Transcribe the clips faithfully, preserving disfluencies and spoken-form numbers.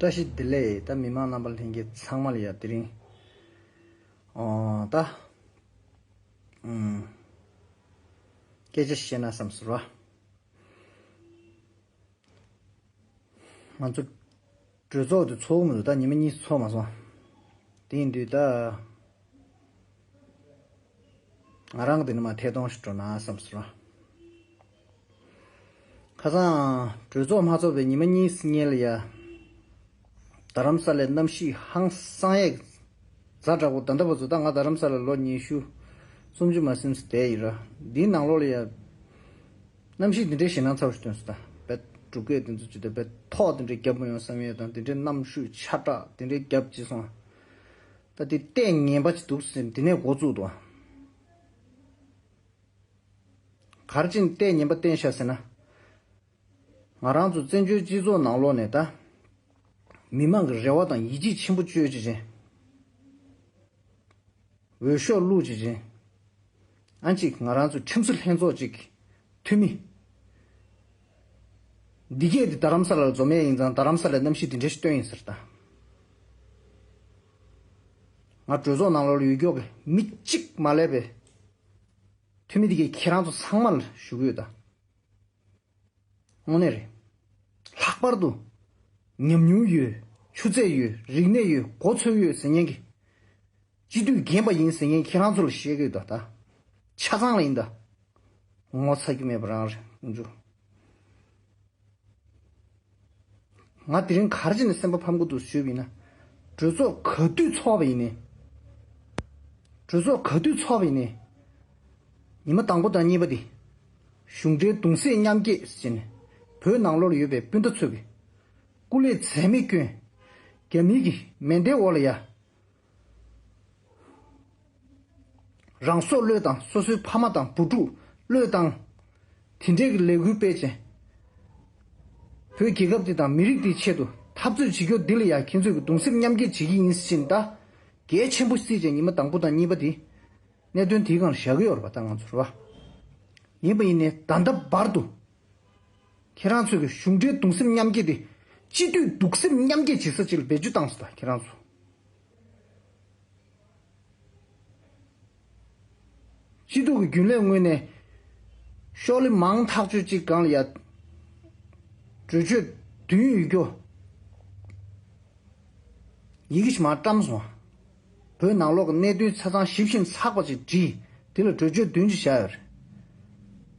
བཀྲ་ཤིས་བདེ་ལེགས། ད་མི་མང་རྣམ་པ་ལྷན་རྒྱས་ཚང་མ་ལ་ཡ་དེ་རིང་ཨོ་ད་ཨུམ་སྐད་ཆ་བཤད་ན་བསམ་སོང་ར། ང་ཚོ་གྲོས་ཚོགས་དེ་ཚོགས་མི་འདུག་ད་ཉི་མ་གཉིས་ཚོགས་མ་སོང་། དེ་ཡིན་དུས་ད་ང་རང་གི་དེ་ནི་མ་ཐད་གཏོང་ཞིག་འགྲོ་ན་བསམ་སོང་ར། ཁ་སང་གྲོས་ཚོགས་མ་ཚོགས་པའི་ཉི་མ་གཉིས་སྔོན་ལ་ཡ། རྡ་རམ་ས་ལའི་གནམ་གཤིས་ཧང་སང་ཡས་ཛ་དྲག་པོ། ད་ལྟ་བར་དུ་ད་ང་རྡ་རམ་ས་ལ་ལོ་ཉི་ཤུ་སུམ་ཅུ་མ་ཟིན་ཙམ་བསྡད་ཡིན་ར། འདིའི་ནང་ལོགས་ལ་ཡ་གནམ་གཤིས་འདི་འདྲའི་ཞེད་སྣང་ཚ་བོ་ཞིག་ཐོན་སོང་། ད་བེད་འབྲུག་སྐད་དེ་ཚོ་ཅི་ད་བེད་ཐོག་དེ་འདྲའི་རྒྱབ་མ་ཡོང་བསམ་ཡས་དང་། དེ་འདྲའི་གནམ་གཤིས་ཆར་དྲག་དེ་འདྲའི་རྒྱབ་ཅི་སོང་། ད་དེ་ལྟས་ངན་པ་ཅིག་འདུག་ཟེར་འདི་ནས་འགོ་བཙུགས་འདུག་ག་རེ་བྱས་ནས་ལྟས་ངན་པ་བསྟན་ཤག་ཟེར་ན། ང་རང་ཚོ་བཙན་བྱོལ་སྤྱི་ཚོགས་ནང་ལོགས་ནས་ད་མི་མང་གི་རེ་བ་དང་ཡིད་ཆེས་ཆེན་པོ་བཅོལ་བྱས་ཅན། འོས་ཤོག་བླུགས་བྱས་ཅན། ཨ་ཅིག་ང་རང་ཚོའི་ཁྲིམས་བཟོ་ལྷན་ཚོགས་ཅིག་འཐུས་མི་འདི་གས་དེ་རྡ་རམ་ས་ལ་ལ་འཛོམས་ཡས་ཡིན་ཙང་། རྡ་རམ་ས་ལའི་གནམ་གཤིས་འདི་འདྲ་ཞིག་སྟོན་ཡིན་ཟེར། ད་ང་གྲོས་ཚོགས་ནང་ལོགས་ལ་ཡོད་མཁན་གྱི་མི་གཅིག་མ་ལས་པའི་འཐུས་མི་འདི་གས་ཁྱེད་རང་ཚོ་ཚང་མ་ལ་ཞུ་གི་ཡོད་ད། དངོས་གནས་རེད། ལྷག་པར་དུ་ཉམས་མྱོང་ཡོད། ཆུ་ཚད་ཡོད། རིག་གནས་ཡོད། གོ་ཚོད་ཡོད་ཟེར་མཁན་གྱི། སྤྱི་འཐུས་རྒན་པ་ཡིན་ཟེར་མཁན་ཁྱེད་རང་ཚོ་ལ་བཤད་ཀྱི་ཡོད་ད། ད་ཆ་ཚང་ལ་ཡིན་ད། ངོ་ཚ་རྒྱུ་མེད་པ་རང་རེད་ཁོང་ཚོ། ང་དེ་རིང་ག་རེ་བྱས་ནས་སེམས་པ་ཕམ་གྱི་འདུག་ཞུས་པ་ཡིན་ན། གྲོས་ཚོགས་ག་དུས་ཚོགས་པ་ཡིན་ནའི། གྲོས་ཚོགས་ག་དུས་ཚོགས་པ་ཡིན་ནའི། ཉི་མ་དང་པོ་དང་གཉིས་པ་དེ། གཞུང་འབྲེལ་གདུང་སེམས་མཉམ་སྐྱེད་ཟེར་ནས། བོད་ནང་ལོགས་ལ་ཡོད་པའི་སྤུན་ཟླ་ཚོས་ཀྱི་སྐུ་ལས་འཛེམས་མེད་བསྐྱོན། རྒྱ་མིའི་གི་མེ་མདའི་འོག་ལ་ཡ། རང་སྲོག་བློས་བཏང་། སོ་སོའི་ཕ་མ་དང་བུ་ཕྲུག་བློས་བཏང་། དེ་འདྲའི་གི་ལས་འགུལ་སྤེལ་བྱས། བོད་རྒྱལ་ཁབ་འདི་དང་མི་རིགས་འདིའི་ཆེད་དུ་འཐབ་རྩོད་བྱེད་རྒྱུ་འདི་ལ་ཡ་ཁྱེད་ཚོས་ཀྱི་གདུང་སེམས་མཉམ་སྐྱེད་བྱེད་ཀྱི་ཡིན་ཟེར་ནས། ད་གལ་ཆེན་པོ་བརྩིས་བྱས་ཉི་མ་དང་པོ་དང་གཉིས་པ་དེ། གནད་དོན་དེའི་སྒང་ལ་བཞག་གི་ཡོད་རེད་པ། ད་ང་ཚོ་རེད་པ། ཡིན་པ་ཡིན་ནའི་ད་ལྟ་བར་དུ། ཁྱེད་རང་ཚོས་ཀྱི་གཞུང་འབྲེལ་གདུང་སེམས་མཉམ་སྐྱེད་དེ། སྤྱི་འཐུས་གདུང་སེམས་མཉམ་སྐྱེད་བྱེད་ས་ཅིག་ལ་བེད་སྤྱོད་བཏང་སོང་། ད་ཁྱེད་རང་ཚོ། སྤྱི་འཐུས་ཀྱི་རྒྱུན་ལས་ངོས་ནས་ཤོག་ལེ་མང་ཐག་ཆོད་ཅིག་སྒང་ལ་ཡ། གྲོས་ཆོད་བདུན་ཡོད་རྒྱུ། ཡི་གེ་ཞིག་མར་བཀྲམ་སོང་། བོད་ནང་ལོགས་ཀྱི་གནད་དོན་ཆ་ཚང་ཞིབ་ཞིབ་ཚགས་པ་ཅིག་བྲིས། དེ་ལ་གྲོས་ཆོད་བདུན་ཅིག་བཞག་ཡོད་རེད།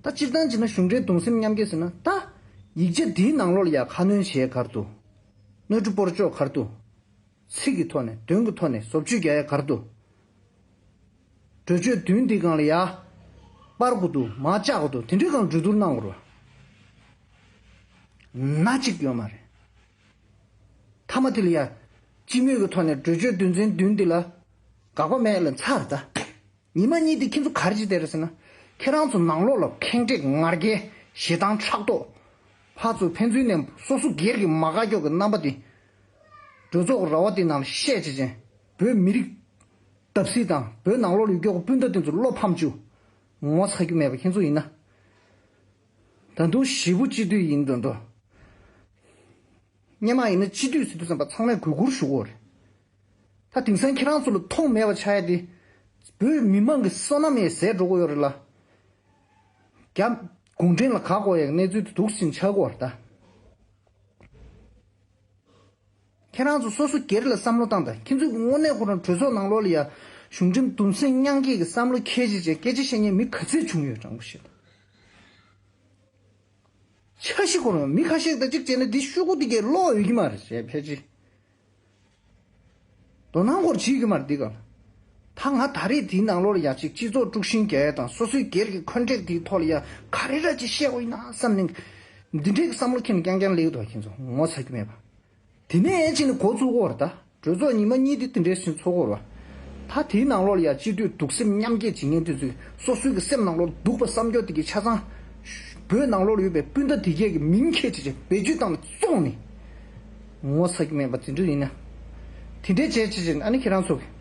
ད་སྤྱིར་བཏང་བྱས་ན་གཞུང་འབྲེལ་གདུང་སེམས་མཉམ་སྐྱེད་ཟེར་ན། ད་ཡིག་ཆ་འདིའི་ནང་ལོགས་ལ་ཡ་ཁ་སྣོན་བྱས་ག་རེ་འདུག་གནོན་འཕྲི་སྤོར་གཅོག་ག་རེ་འདུག་ཚིག་གི་ཐོག་ནས། དོན་གྱི་ཐོག་ནས་བཟོ་བཅོས་རྒྱག་ཡ་ག་རེ་འདུག་གྲོས་ཆོད་བདུན་འདི་སྒང་ལ་ཡ། སྤར་དགོས་འདུག་མར་བཅག་དགོས་འདུག་དེ་འདྲའི་སྒང་གྲོས་བསྡུར་གནང་དགོས་རེད་པ། ན་གཅིག་ཡོད་མ་རེད། མཐའ་མ་དེ་ལ་ཡ། སྤྱི་མོས་ཀྱི་ཐོག་ནས་གྲོས་ཆོད་དོན་ཚན་བདུན་འདི་ལ་དགག་པ་མེད་ལ་ཚར་ད། ཉི་མ་གཉིས་དེ་ཁྱེད་ཚོ་ག་རེ་བྱེད་བསྡད་རེད་ཟེར་ན། ཁྱེད་རང་ཚོ་ནང་ལོགས་ལ་ཁེངས་དྲེགས་ངར་སྐད་ཞེ་སྡང་ཕྲག་དོག་ཕར་ཚུར་ཕན་ཚུན་ནས་སོ་སོ་སྒེར་གྱི་མ་དགའ་སྐྱོ་གི་རྣམ་པ་དེ། གྲོས་ཚོགས་ཀྱི་ར་བ་དེ་ནང་ལ་བཤད་བྱེད་ཅན། བོད་མི་རིགས་བརྡབ་གསིག་དང་བོད་ནང་ལོགས་ལ་ཡོད་རྒྱུ་གི་སྤུན་ཟླ་དེ་ཚོ་བློ་ཕམ་བཅུག་ངོ་ཚ་རྒྱུ་མེད་པ་ཁྱེད་ཚོ་ཡིན་ན། ད་དུང་ཞེ་པོ་སྤྱི་འཐུས་ཡིན་དོན་དུ། སྔོན་མ་ཡིན་ན་སྤྱི་འཐུས་ཟེར་དུས་ཙམ་པ་ཚང་མས་གུས་བཀུར་ཞུ་གི་ཡོད་རེད། ད་དེང་སང་ཁྱེད་རང་ཚོ་ལ་མཐོང་མེད་པ་ཆགས་ཡ་དེ། བོད་མི་མང་གི་བསོད་ནམས་ཡས་ཟད་འགྲོ་གི་ཡོད་རེད་ལ། རྒྱ་གུང་ཁྲན་ལ་ག་དགོས་ཡག་གནས་ཚུལ་དེ་འདུག་སེ་ཆགས་ཀྱི་ཡོད་རེད་ད། ཁྱེད་རང་ཚོ་སོ་སོ་སྒེར་ལ་བསམ་བློ་བཏང་དང་། ཁྱེད་ཚོས་དངོས་གནས་ཁོ་རང་གྲོས་ཚོགས་ནང་ལོགས་ལ་ཡ་གཞུང་འབྲེལ་གདུང་སེམས་མཉམ་སྐྱེད་ཀྱི་བསམ་བློ་འཁྱེར་བྱས་བྱས་སྐད་ཆ་བཤད་མཁན་མི་ག་ཚོད་བྱུང་ཡོད་དྲང་པོ་བཤད་དང་། འཆར་གཞི་ཁོ་རང་མི་ཁ་ཤས་དང་གཅིག་བྱས་ན་འདི་ཤོག་གུ་འདི་གས་ཀློག་ཡོད་ཀྱི་མ་རེད་ཞེས་ཕལ་ཆེར་དོ་སྣང་སྐོར་བྱེད་ཀྱི་མ་རེད། འདི་ག་ལ་ད་ང་ད་རེས་འདིའི་ནང་ལོགས་ལ་ཡ་གཅིག་སྤྱི་ཚོགས་དཀྲུག་ཤིང་རྒྱག་ཡ་དང་། སོ་སོའི་སྒེར་གྱི་ཁོན་ཊེག་འདིའི་ཐོག་ལ་ཡ་ག་རེ་ར་ཅིག་བཤད་དགོས་ཡིན་ན་བསམ་ནས་འདི་འདྲའི་བསམ་བློ་ཁྱེར་ནས་རྐྱང་རྐྱང་སླེབས་འདུག་ཁྱེད་ཚོ་ངོ་ཚ་རྒྱུ་མེད་པ། དེ་ནས་ཨེ་ཅི་ནས་འགོ་བཙུགས་ཀྱི་ཡོད་རེད་ད། གྲོས་ཚོགས་ཉི་མ་གཉིས་དེ་དེ་འདྲའི་ཞིག་ཚོགས་ཀྱི་ཡོད་རེད་བ། ད་དེའི་ནང་ལོགས་ལ་ཡ་སྤྱི་འཐུས་གདུག་སེམས་མཉམ་སྐྱེད་བྱེད་མཁན་དེ་ཚོས་སོ་སོའི་གི་སེམས་ནང་ལོགས་སྡུག་པ་བསམ་རྒྱུ་དེ་གི་ཆ་ཚང་བོད་ནང་ལོགས་ལ་ཡོད་པའི་སྤུན་ཟླ་དེ་གས་ཀྱི་མིང་འཁྱེར་བྱས་བྱས་བེད་སྤྱོད་བཏང་ནས་བཙོངས་ནས། ངོ་ཚ་རྒྱུ་མེད་པ་དེ་འདྲ་ཡིན་ན། དེ་འདྲའི་བྱས་བྱས་བྱས་ཨ་ནི་ཁྱེད་རང་ཚོ་གི་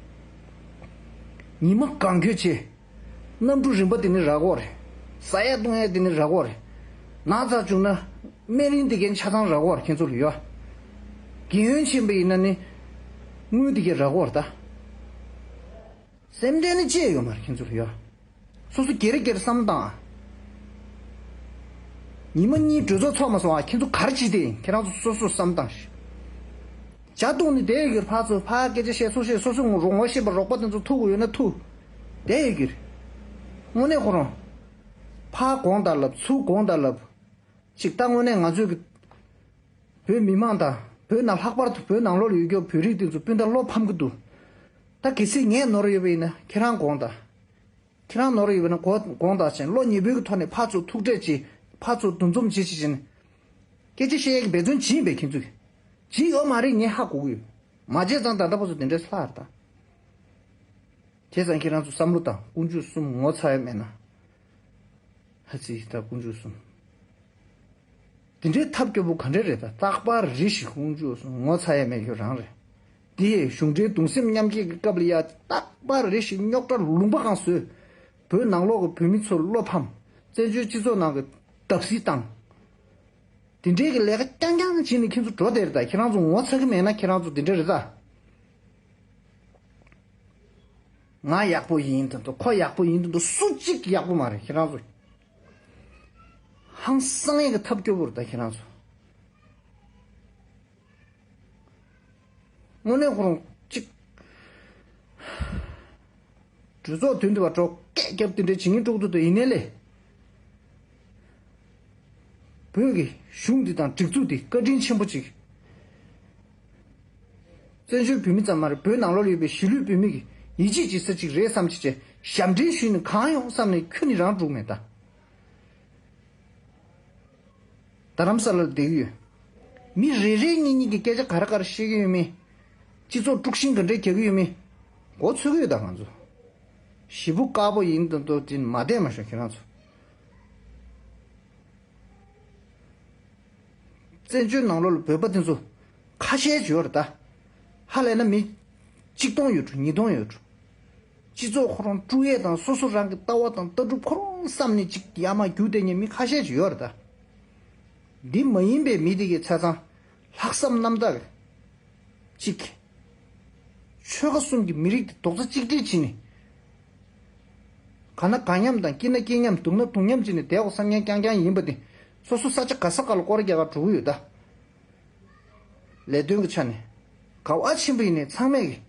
ཉི་མ་གང་འཁྱོལ་བྱས། གནམ་གྲུ་རིམ་པ་དེ་ནི་རག་གི་ཡོད་རེད། ཟ་ཡ་བཏུང་ཡ་དེ་ནི་རག་གི་ཡོད་རེད། ན་ཚ་བྱུང་ན་སྨན་རིན་དེ་གའི་ཆ་ཚང་རག་གི་ཡོད་རེད། ཁྱེད་ཚོ་ལ་ཡོད། རྒན་ཡོལ་ཕྱིན་པ་ཡིན་ན་ནི་དངུལ་དེ་གས་རག་གི་རེད་ད། སེམས་ཁྲལ་ནི་ཅི་ཡང་ཡོད་མ་རེད་ཁྱེད་ཚོ་ལ་ཡ། སོ་སོ་སྒེར་སྒེར་བསམ་བློ་བཏང་ཨ། ཉི་མ་གཉིས་གྲོས་ཚོགས་ཚོགས་མ་སོང་ཨ། ཁྱེད་ཚོ་ག་རེ་བྱེད་དེ་ཡིན། ཁྱེད་རང་ཚོ་སོ་སོ་བསམ་བློ་བཏང་ཞིག་ཇ་བཏུང་ནས་བསྡད་ཡོད་ཀྱི་རེད། ཕར་ཚུར་ཕར་སྐད་ཆ་བཤད་ཚུར་བཤད། སོ་སོ་ངོ་ངོ་ཤེས་པ་རོགས་པ་དེ་ཚོ་ཐུག་དགོས་ཡོད་ན་ཐུག་བསྡད་ཡོད་ཀྱི་རེད། དངོས་གནས་ཁོ་རང་ཕར་དགོངས་དག་ལབ་ཚུར་དགོངས་དག་ལབ། ཅིག་ད་དངོས་གནས་ང་ཚོའི་གི་བོད་མི་མང་དང་བོད་ནང་ལྷག་པར་དུ་བོད་ནང་ལོགས་ལ་ཡོད་རྒྱུ་བོད་རིགས་དེ་ཚོ་སྤུན་ཟླ་བློ་ཕམ་གི་འདུག་ད་གལ་སྲིད་ངས་ནོར་ཡོད་པ་ཡིན་ན་ཁྱེད་རང་དགོངས་དག་ཁྱེད་རང་ནོར་ཡོད་པ་ན་དགོངས་དག་བྱས་བློ་ཉེ་པོའི་གི་ཐོག་ནས་ཕར་ཚུར་ཐུག་འཕྲད་བྱེད། ཕར་ཚུར་འདུ་འཛོམས་བྱེད་བྱེད་བྱེད་ནས་སྐད་ཆ་བཤད་ཡས་ཀྱི་འབད་བརྩོན་བྱེད་ཡིན་པས། ཁྱེད་ཚོས་བྱེད་ཡོད་མ་རེད། ངས་ཧ་གོ་གི་ཡོད། མ་བྱས་ཙང་ད་ལྟ་བར་དུ་དེ་འདྲའི་ལྷག་རེད་ད། བྱས་ཙང་ཁྱེད་རང་ཚོ་བསམ་བློ་བཏང་། དཀོན་མཆོག་གསུམ་ངོ་ཚ་ཡ་མེད་ན། ཧ་ཙི་ད་དཀོན་མཆོག་གསུམ། དེ་འདྲའི་ཐབས་སྐྱོ་པོ་ག་འདྲ་རེད་ད། རྟག་པར་རེ་ཞིག་དཀོན་མཆོག་གསུམ་ངོ་ཚ་ཡ་མེད་རྒྱུ་རང་རེད། དེ་ཡས་གཞུང་འབྲེལ་གདུང་སེམས་མཉམ་སྐྱེད་ཀྱི་སྐབས་ལ་ཡ་རྟག་པར་རེ་ཞིག་རྙོག་དྲ་ལུང་པ་གང་བཟོས། བོད་ནང་ལོགས་ཀྱི་བོད་མི་ཚོར་བློ་ཕམ། བཙན་བྱོལ་སྤྱི་ཚོགས་ནང་གི་བརྡབ་གསིག་བཏང་། དེ་འདྲའི་གི་ལས་ཀ་རྐྱང་རྐྱང་བྱས་ནས་ཁྱེད་ཚོ་འགྲོ་བསྡད་རེད་ད། ཁྱེད་རང་ཚོ་ངོ་ཚ་གི་མེད་ན་ཁྱེད་རང་ཚོ་དེ་འདྲ་རེད་ད། ང་ཡག་པོ་ཡིན་དུ་འདུག་ཁོ་ཡག་པོ་ཡིན་དུ་འདུག་སུ་གཅིག་ཡག་པོ་མ་རེད་ཁྱེད་རང་ཚོ། ཧང་སང་ཡག་གི་ཐབས་སྐྱོ་པོ་རེད་ད་ཁྱེད་རང་ཚོ། དངོས་གནས་ཁོ་རང་གཅིག་གྲོས་ཚོགས་དོན་དུ་བ་གྲོགས་སྐད་རྒྱབ་དེ་འདྲའི་བྱེད་ངན་དཀྲུག་ཏུ་དུ་ཡིན་ནའི་ལས། བོད་ཀྱི་གཞུང་འདི་དང་སྒྲིག་འཛུགས་འདི་བཀའ་དྲིན་ཆེན་པོ་ཅིག་བཙན་བྱོལ་བོད་མི་ཙམ་མ་རེད། བོད་ནང་ལོགས་ལ་ཡོད་པའི་གཞིས་ལུས་བོད་མི་གི་ཡིད་ཆེས་བྱེད་ས་ཅིག་རེད་བསམ་ཅིག་བྱས་ཞབས་འདྲེན་ཞུས་ནས་གང་ཡོང་བསམ་ནས་ཁྱོན་ནས་རང་འགྲུག་མེད་ད། རྡ་རམ་ས་ལར་བསྡད་ཀྱི་ཡོད། མི་རེ་རེ་གཉིས་གཉིས་ཀྱིས་སྐད་ཆ་ག་རེ་ག་རེ་བཤད་ཀྱི་ཡོད་མེད། སྤྱི་ཚོགས་དཀྲུག་ཤིང་ག་འདྲས་རྒྱག་གི་ཡོད་མེད། མགོ་ཚོས་ཀྱི་ཡོད་ད་ང་ཚོ། ཞེ་པོ་དཀར་པོ་ཡིན་དང་དོ་དེ་མ་བསྡད་མ་ཤོག་ཁྱེད་རང་ཚོ། བཙན་བྱོལ་ནང་ལོགས་ལ་བོད་པ་དེ་ཚོ་ཁ་ཤས་ཅིག་ཡོད་རེད་ད། ཧ་ལས་ན་མི་གཅིག་སྟོང་ཡོད་འགྲོ་ཉིས་སྟོང་ཡོད་འགྲོ། སྤྱི་ཚོགས་ཁོ་རང་དཀྲུག་ཡས་དང་སོ་སོ་རང་གི་ལྟ་བ་དང་ལྟ་གྲུབ་ཁོ་རང་བསམ་ནས་ཅིག་ཡར་མར་རྒྱུག་བསྡད་མཁན་མི་ཁ་ཤས་ཅིག་ཡོད་རེད་ད། འདི་མ་ཡིན་པའི་མི་དེ་གའི་ཆ་ཚང་ལྷག་བསམ་རྣམ་དག་གཅིག་ཆོལ་ཁ་གསུམ་གྱི་མི་རིགས་དེ་རྡོག་རྩ་གཅིག་སྒྲིལ་བྱས་ནས། གང་ན་གང་མཉམ་དང་སྐྱིད་ན་སྐྱིད་མཉམ་སྡུག་ན་སྡུག་མཉམ་བྱས་ནས་བསྡད་དགོས་བསམ་མཁན་རྐྱང་རྐྱང་ཡིན་པ་དེ་སོ་སོ་ས་ཆ་ག་ས་ག་ལ་སྐོར་རྒྱག་ག་འགྲོ་གི་ཡོད་ད། ལས་དོན་གྱི་ཆ་ནས་ག་བ་ཆེན་པོ་ཡིན་ནའི་ཚང་མས་ཀྱི་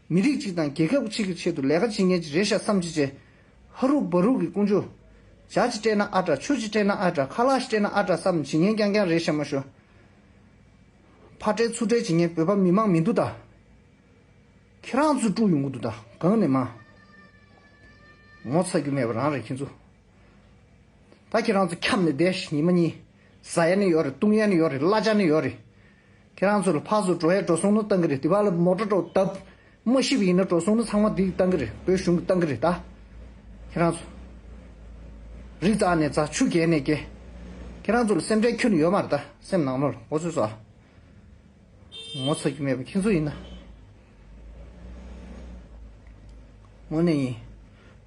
མི་རིགས་གཅིག་དང་རྒྱལ་ཁབ་གཅིག་གི་ཆེད་དུ་ལས་ཀ་བྱེད་མཁན་ཅིག་རེད་ཤག་བསམ་གྱི་བྱས། ཧ་རུ་བ་རུ་གི་ཀུན་སྤྱོད། ཇ་ཅིག་སྤྲད་ན་ཨ་དྲག་ཆུ་ཅིག་སྤྲད་ན་ཨ་དྲག་ཁ་ལག་ཅིག་སྤྲད་ན་ཨ་དྲག་བསམ་བྱེད་མཁན་རྐྱང་རྐྱང་རེད་ཤག་མ་ཤོད། ཕར་སྤྲད་ཚུར་སྤྲད་བྱེད་མཁན་བོད་པ་མི་མང་མི་འདུག་ད། ཁྱེད་རང་ཚོས་དཀྲུག་ཡོང་གི་འདུག་ད་གང་ནས་མ། ངོ་ཚ་རྒྱུ་མེད་པ་རང་རེད་ཁྱེད་ཚོ། ད་ཁྱེད་རང་ཚོ་འཁྱམས་ནས་བསྡད་ཤག་ཉི་མ་གཉིས། ཟ་ཡ་ནི་ཡོད་རེད། བཏུང་ཡ་ནི་ཡོད་རེད། གླ་ཆ་ནི་ཡོད་རེད། ཁྱེད་རང་ཚོ་ལ་ཕར་ཚུར་འགྲོ་ཡ་འགྲོ་སོང་ནི་བཏང་གི་རེད། དེ་བར་ལ་མོ་ཊ་འགྲོ་བརྡབ། མ་ཤི་བ་ཡིན་ན་འགྲོ་སོང་ནི་ཚང་མ་འདི་བཏང་གི་རེད། བོད་གཞུང་གིས་བཏང་གི་རེད་ད། ཁྱེད་རང་ཚོ། རི་རྩ་ནས་འཛེགས་ཆུ་རྒྱལ་ནས་རྒྱལ། ཁྱེད་རང་ཚོ་ལ་སེམས་ཁྲལ་ཁྱོན་ནས་ཡོད་མ་རེད་ད། སེམས་ནང་ལོགས་ལ་མགོ་ཚོས་སོ་ཨ། ངོ་ཚ་རྒྱུ་མེད་པ་ཁྱེད་ཚོ་ཡིན་ན། དངོས་གནས་ཡིན།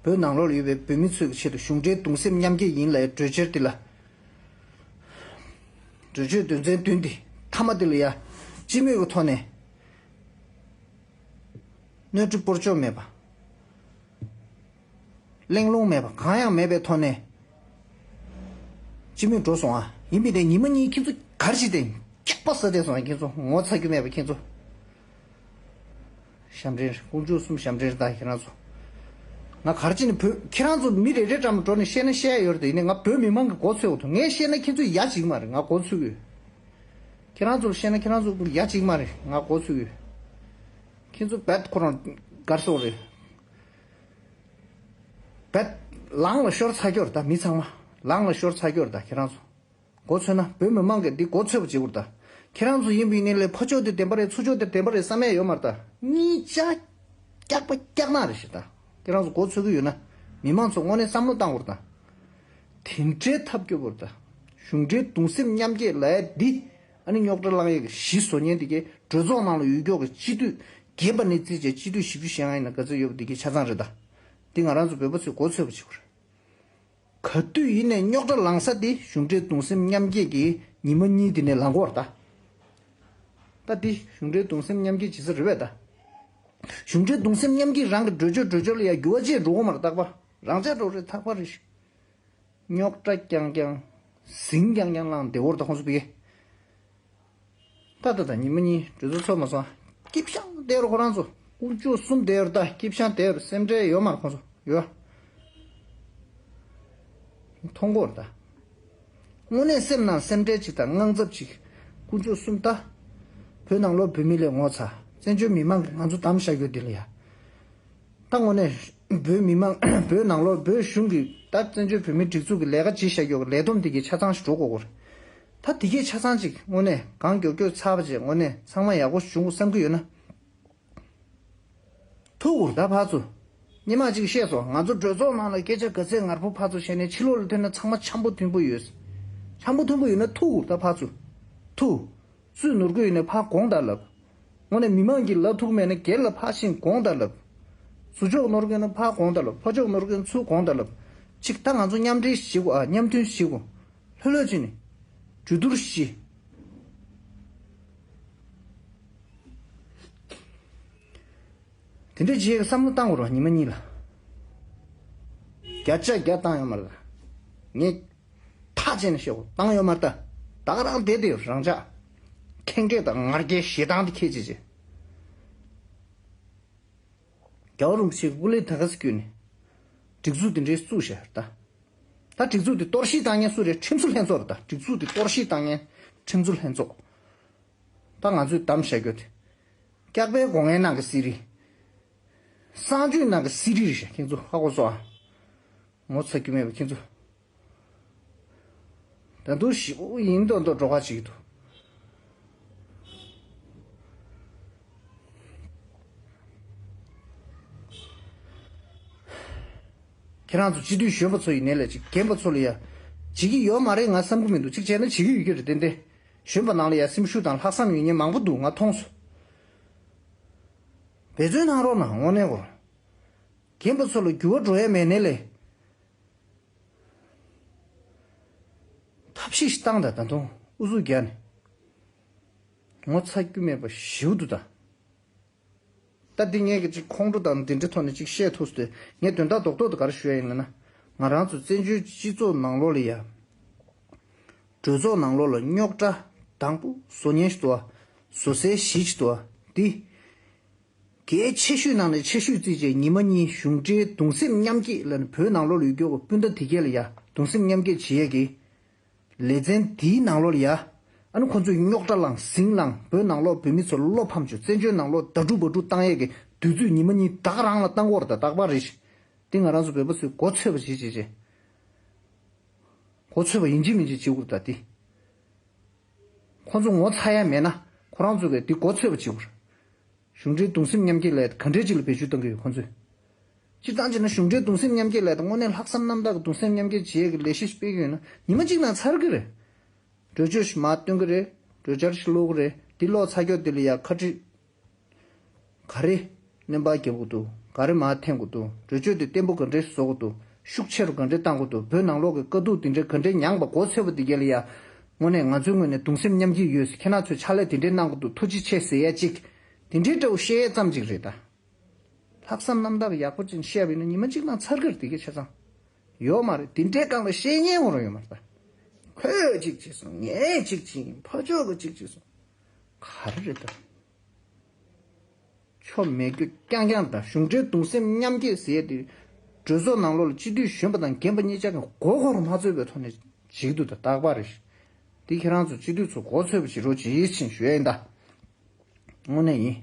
བོད་ནང་ལོགས་ལ་ཡོད་པའི་བོད་མི་ཚོའི་ཆེད་དུ་གཞུང་འབྲེལ་གདུང་སེམས་མཉམ་སྐྱེད་ཡིན་ལབ་ཡ་གྲོས་ཆོད་འདི་ལ། གྲོས་ཆོད་དོན་ཚན་བདུན་འདི་མཐའ་མ་འདི་ལ་ཡ། སྤྱི་མོས་ཀྱི་ཐོག་ནས་གནོན་སྒྲིག་སྤོར་གཅོག་མེད་པ། གླེང་སློང་མེད་པ་གང་ཡང་མེད་པའི་ཐོག་ནས་སྤྱི་མོས་འགྲོ་སོང་ཨ། ཡིན་པའི་དེ་ཉི་མ་གཉིས་ཁྱེད་ཚོ་ག་རེ་བྱེད་དེ་སྐྱག་པ་ཟ་བསྡད་སོང་ཨ། ཁྱེད་ཚོ་ངོ་ཚ་རྒྱུ་མེད་པ་ཁྱེད་ཚོ། ཞབས་འདྲེན་རེད། དཀོན་མཆོག་གསུམ་ཞབས་འདྲེན་རེད་ད་ཁྱེད་རང་ཚོ། ང་ག་རེ་བྱེད་ནས་བོད་ཁྱེད་རང་ཚོ་མི་རེ་རེ་འགྲམ་འགྲོ་ནས་བཤད་ན་བཤད་ཡ་ཡོད་རེད་དེ། ཡིན་ནའི་ང་བོད་མི་མང་གི་མགོ་ཚོས་འོ་ཐུ་ངས་བཤད་ན་ཁྱེད་ཚོ་ཡ་བྱེད་ཀྱི་མ་རེད། ང་མགོ་ཚོས་ཡོད། ཁྱེད་རང་ཚོར་བཤད་ན་ཁྱེད་རང་ཚོ་ཡ་བྱེད་ཀྱི་མ་རེད། ང་མགོ་ཚོས་ཡོད། ཁྱེད་ཚོ་བེད་ཁོ་རང་དགར་སོང་རེད། བེད་ལངས་ལ་ཤོར་ཚར་རྒྱུ་རེད་ད། མི་ཚང་མ་ལངས་ལ་ཤོར་ཚར་རྒྱུ་རེད་ད་ཁྱེད་རང་ཚོ། མགོ་ཚོས་ན་བོད་མི་མང་གིས་འདི་མགོ་ཚོས་པ་བྱེད་དགོས་རེད་ད། ཁྱེད་རང་ཚོ་ཡིན་པ་ཡིན་ནའི་ལས་ཕར་ཕྱོགས་དེ་བདེན་པ་རེད་ཚུར་ཕྱོགས་དེ་བདེན་པ་རེད་བསམ་ཡ་ཡོད་མ་རེད་ད། གཉིས་ཆ་སྐྱག་པ་སྐྱག་ནག་རེད་ཤག་ད། ཁྱེད་རང་ཚོ་མགོ་ཚོས་ཀྱི་ཡོད་ན་མི་མང་ཚོ་དངོས་གནས་བསམ་བློ་བཏང་དགོས་རེད་ད། དེ་འདྲའི་ཐབས་སྐྱོ་པོ་རེད་ད། གཞུང་འབྲེལ་གདུང་སེམས་མཉམ་སྐྱེད་ལབ་ཡ་འདི། ཨ་ནི་རྙོག་དྲ་བསླང་ཡས་ཀྱི་གཞི་བཟོ་མཁན་དེ་གའི་གྲོས་ཚོགས་ནང་ལ་ཡོད་མཁན་གྱི་སྤྱི་འཐུས་རྒན་པ་ནས་བརྩིས་བྱས་སྤྱི་འཐུས་བཞི་བཅུ་ཞེ་ལྔ་ཡིན་ན་ག་ཚོད་ཡོད་པ་དེ་གའི་ཆ་ཚང་རེད་ད། འདི་ང་རང་ཚོ་བོད་པ་ཚོས་མགོ་ཚོས་པ་བྱེད་དགོས་རེད། ག་དུས་ཡིན་ནའི་རྙོག་དྲ་ལངས་ས་དེ་གཞུང་འབྲེལ་གདུང་སེམས་མཉམ་སྐྱེད་ཀྱི་ ཉི་མ་གཉིས་དེ་ནས་ལངས་དགོས་རེད་ད། ད་འདི་གཞུང་འབྲེལ་གདུང་སེམས་མཉམ་སྐྱེད་བྱེད་ས་རེད་པས་ད། གཞུང་འབྲེལ་གདུང་སེམས་མཉམ་སྐྱེད་རང་གི་འགྲོས་ཆོད་འགྲོས་ཆོད་ལ་ཡང་འགྱུར་བ་ཅིག་འགྲོ་གི་མ་རེད། རྟག་པར་རང་ཆ་འགྲོ་རེད། ཐག་པ་རེད། རྙོག་དྲ་རྐྱང་རྐྱང་། ཟིང་རྐྱང་རྐྱང་བསླངས་བསྡད་ཡོད་རེད་ད་ཁོང་ཚོ་ཕ་གི། ད་ད་ད་ཉི་མ་གཉིས་གྲོས་ཚོགས་ཚོགས་མ་སོང་། སྐྱིད་ཤང་བསྡད་ཡོད་རེད་ཁོ་རང་ཚོ། དཀོན་མཆོག་གསུམ་བསྡད་ཡོད་རེད་ད། སྐྱིད་ཤང་བསྡད་ཡོད་རེད། སེམས་ཁྲལ་ཡོད་མ་རེད་ཁོང་ཚོ་ཡོད། མཐོང་གི་ཡོད་རེད་ད། དངོས་གནས་སེམས་ནང་སེམས་ཁྲལ་ཅིག་དང་དངངས་འཚབ་ཅིག། དཀོན་མཆོག་གསུམ་ད། བོད་ནང་ལོགས་བོད་མི་ལས་ངོ་ཚ། བཙན་བྱོལ་མི་མང་གིས་ང་ཚོ་བདམས་བཞག་རྒྱུ་འདི་ལ་ཡ། ད་དངོས་གནས་བོད་མི་མང་བོད་ནང་ལོགས་བོད་གཞུང་གིས་ད་བཙན་བྱོལ་བོད་མིའི་སྒྲིག་འཛུགས་ཀྱི་ལས་ཀ་བྱེད་བཞག་རྒྱུ་གི་ལས་བསྡོམས་དེ་གའི་ཆ་ཚང་ཞིག་འགྲོ་དགོས་ཀྱི་རེད། ད་དེ་གའི་ཆ་ཚང་ཅིག་དངོས་གནས་གང་མགྱོགས་མགྱོགས་ཚར་བ་བྱས་དངོས་གནས་ཚང་མ་ཡག་པོ་བྱུང་དགོས་བསམ་གྱི་ཡོད་ན། ཐུག་དགོས་རེད་ད་ཕར་ཚུར། སྔོན་མ་ཅིག་བཤད་སོང་། ང་ཚོ་གྲོས་ཚོགས་ནང་ལ་སྐད་ཆ་ག་ཚད་ངར་པོ་ཕར་ཚུར་བཤད་ནའི་ཕྱི་ལོགས་ལ་ཐོན་ན་ཚང་མ་འཆམ་པོ་མཐུན་པོ་ཡོད། འཆམ་པོ་མཐུན་པོ་ཡོད་ན་ཐུག་དགོས་རེད་ད་ཕར་ཚུར། ཐུག་སུས་ནོར་གྱི་ཡོད་ན་ཕར་དགོངས་དག་ལབ། དངོས་གནས་མི་མང་གིས་ལབ་ཐུབ་མེད་ན་སྒེར་ལ་ཕར་ཕྱིན་དགོངས་དག་ལབ། ཟུར་ཕྱོགས་ནོར་གྱི་ཡོད་ན་ཕར་དགོངས་དག་ལབ། ཕར་ཕྱོགས་ནོར་གྱི་ཡོད་ན་ཚུར་དགོངས་དག་ལབ། ཅིག་ད་ང་ཚོ་མཉམ་འབྲེལ་ཞིག་དགོས་ཨ། མཉམ་མཐུན་ཞིག་དགོས། ལྷོད་ལྷོད་བྱས་ནས། གྲོས་བསྡུར་བཞི། དེ་འདྲ་བྱེད་ཡག་བསམ་བློ་བཏང་དགོས་རེད་ཉི་མ་གཉིས་ལ། བརྒྱ་ཆ་བརྒྱ་བཏང་ཡོད་མ་རེད་ད། ངས་ཐག་བཅད་ནས་བཤད་དགོས། བཏང་ཡོད་མ་རེད་ད། ད་ག་རང་བསྡད་དེ་རང་ཅག་ཁེངས་དྲེགས་དང་ངར་སྐད་ཞེ་སྡང་དེ་ཁྱད་ཅི་བྱེད། རྒྱལ་བ་རིན་པོ་ཆེ་སྐུ་ལས་ད་ག་སེ་བསྐྱོན་ནས། སྒྲིག་འཛུགས་དེ་འདྲའི་བཙུགས་བཞག་ད། ད་སྒྲིག་འཛུགས་དེ་གཏོར་བཤིག་བཏང་མཁན་སུ་རེད། ཁྲིམས་བཟོ་ལྷན་ཚོགས་རེད་ད། སྒྲིག་འཛུགས་དེ་གཏོར་བཤིག་བཏང་མཁན་ཁྲིམས་བཟོ་ལྷན་ཚོགས། ད་ང་ཚོས་གཏམ་བཤད་རྒྱུ་དེ། སྐྱག་པའི་སྒོ་ངའི་ནང་གི་སི་རི། གསང་སྤྱོད་ནང་གི་སི་རི་རེད་ཤག་ཁྱེད་ཚོ་ཧ་གོ་སོང་ཨ། ངོ་ཚ་རྒྱུ་མེད་པ་ཁྱེད་ཚོ། ད་དུང་ཞེ་པོ་ཡིན་མདོག་མདོག་འགྲོ་ཁ་བྱེད་ཀྱི་འདུག་ཁྱེད་རང་ཚོ་སྤྱི་འཐུས་གཞོན་པ་ཚོ་ཡིན་ནའི་ལས་ཅིག་རྒན་པ་ཚོ་ལ་ཡ། བྱེད་ཀྱི་ཡོད་མ་རེད་ང་བསམ་གྱི་མི་འདུག་གཅིག་བྱས་ན་བྱེད་ཀྱི་ཡོད་ཀྱི་རེད་ཏན་ཏན། གཞོན་པ་ནང་ལ་ཡ་སེམས་ཤུགས་དང་ལྷག་བསམ་ཡོད་མཁན་མང་པོ་འདུག་ང་མཐོང་སོང་། འབད་བརྩོན་གནང་རོགས་གནང་དངོས་གནས་གོ། རྒན་པ་ཚོ་ལ་འགྱུར་བ་འགྲོ་ཡ་མེད་ནའི་ལས། ཐབས་ཤེས་ཤིག་བཏང་དང་ད་དུང་ཨུ་ཚུགས་རྒྱག་ནས། ངོ་ཚ་རྒྱུ་མེད་པ་ཞེ་པོ་འདུག་ད། ད་འདི་ངས་ཀྱི་ཅིག་ཁོང་ཁྲོ་དང་འདི་འདྲའི་ཐོག་ནས་ཅིག་བཤད་ཐུབ་སྟེ་ངས་དོན་དག་རྡོག་རྡོག་ཏུ་ག་རེ་ཞུ་ཡ་ཡིན་ལབ་ན། ང་རང་ཚོ་བཙན་བྱོལ་སྤྱི་ཚོགས་ནང་ལོགས་ལ་ཡ། གྲོས་ཚོགས་ནང་ལོགས་ལ་རྙོག་དྲ་དང་པོ་བཟོ་མཁན་ཞིག་འདུག་བ། བཟོ་སའི་གཞི་ཞིག་འདུག་བ། འདི། གལ་ཆེ་ཤོས་ནང་ནས་ཆེ་ཤོས་བརྩིས་བྱས་ཉི་མ་གཉིས་གཞུང་འབྲེལ་གདུང་སེམས་མཉམ་སྐྱེད་ལ་ནི་བོད་ནང་ལོགས་ལ་ཡོད་རྒྱུ་སྤུན་ཟླ་དེ་གས་ལ་ཡ་གདུང་སེམས་མཉམ་སྐྱེད་བྱེད་ཡས་ཀྱི་ལེ་ཚན་དེའི་ནང་ལོགས་ལ་ཡ། ཨ་ནི་ཁོ་ཚོས་རྙོག་དྲ་ལངས་ཟིང་ལངས་བོད་ནང་ལོགས་བོད་མི་ཚོ་བློ་ཕམ་བཅུག་བཙན་བྱོལ་ནང་ལོགས་ད་དྲུག་བ་དྲུག་བཏང་ཡས་ཀྱི་དུས་ཚོད་ཉི་མ་གཉིས་ད་ག་རང་ལ་བཏང་གི་ཡོད་རེད་ད་རྟག་པར་རེད། འདི་ང་རང་ཚོ་བོད་པ་ཚོས་མགོ་ཚོས་པ་བྱེད་བྱེད་བྱེད། མགོ་ཚོས་པ་ཡིན་གཅིག་མིན་གཅིག་བྱེད་དགོས་རེད་ད་འདི། ཁོ་ཚོ་ངོ་ཚ་ཡ་མེད་ན་ཁོ་རང་ཚོ་གིས་འདི་མགོ་ཚོས་པ་བྱེད་དགོས་རེད། གཞུང་འབྲེལ་གདུང་སེམས་མཉམ་སྐྱེད་ལས་ག་འདྲས་ཅིག་ལ་བེད་སྤྱོད་གཏོང་གི་ཡོད་ཁོང་ཚོས། སྤྱིར་བཏང་བྱས་ན་གཞུང་འབྲེལ་གདུང་སེམས་མཉམ་སྐྱེད་ལས་དང་དངོས་གནས་ལྷག་བསམ་རྣམ་དག་གི་གདུང་སེམས་མཉམ་སྐྱེད་བྱེད་ཡས་ཀྱི་ལས་གཞི་ཞིག་སྤེལ་གྱི་ཡོད་ན་ཉི་མ་གཅིག་ནང་ཚར་གི་རེད། གྲོས་ཆོད་ཞིག་མར་སྟོན་གི་རེད། གྲོས་འཆར་ཞིག་ཀློག་གི་རེད། འདི་ཀློག་ཚར་ཀྱོག་འདི་ལ་ཡ་ཁ་དཀྲིས། ག་རེ་སྣོན་པ་རྒྱབ་དགོས་འདུག་ག་རེ་མར་འཐེན་དགོས་འདུག་གྲོས་ཆོད་དེ་བརྟན་པོ་ག་འདྲས་བཟོ་དགོས་འདུག་ཤུགས་ཆེ་རུ་ག་འདྲས་བཏང་དགོས་འདུག་བོད་ནང་ལོགས་ཀྱི་དཀའ་སྡུག་འདི་འདྲས་ག་འདྲས་མྱངས་པ་མགོ་ཚོས་པ་འདི་གས་ལ་ཡ། དངོས་གནས་ང་ཚོའི་ངོས་ནས་གདུང་སེམས་མཉམ་སྐྱེད་ཡོད། ཁྱེད་རང་ཚོས་ཕྱག་ལས་དེ་འདྲས་གནང་དགོས་འདུག་ཐུགས་རྗེ་ཆེ་ཟེར་ཡ་གཅིག་དེ་འདྲའི་འདྲ་བོ་བཤད་ཡས་ཙམ་ཅིག་རེད་ད། ལྷག་བསམ་རྣམ་དག་ཡག་པོ་ཅིག་བཤད་པ་ཡིན་ན་ཉི་མ་གཅིག་ནང་ཚར་གི་རེད་དེ་གའི་ཆ་ཚང་། ཡོད་མ་རེད། དེ་འདྲའི་སྒང་ལ་བཤད་ཉན་འོང་རོགས་ཡོད་མ་རེད་ད། ཁོས་གཅིག་བྱས་སོང་། ངས་གཅིག་བྱས་ཡིན། ཕ་ཕྱོགས་ཀྱིས་གཅིག་བྱས་སོང་། ག་རེ་རེད་ད། ཆོ་མེད་རྒྱུ་རྐྱང་རྐྱང་དང་གཞུང་འབྲེལ་གདུང་སེམས་མཉམ་སྐྱེད་ཟེར་ཡས་དེ། གྲོས་ཚོགས་ནང་ལོགས་ལ་སྤྱི་འཐུས་གཞོན་པ་དང་རྒན་པ་གཉིས་ཆ་གི་མགོ་སྐོར་མ་ཚོས་པའི་ཐོག་ནས་བྱེད་ཀྱི་འདུག་ད་རྟག་པར་རེད། འདི་ཁྱེད་རང་ཚོ་སྤྱི་འཐུས་ཚོ་མགོ་ཚོས་པ་བྱེད་རོགས་བྱེད་ཡིད་ཆེས་ཞུ་ཡ་ཡིན་ད། དངོས་གནས་ཡིན།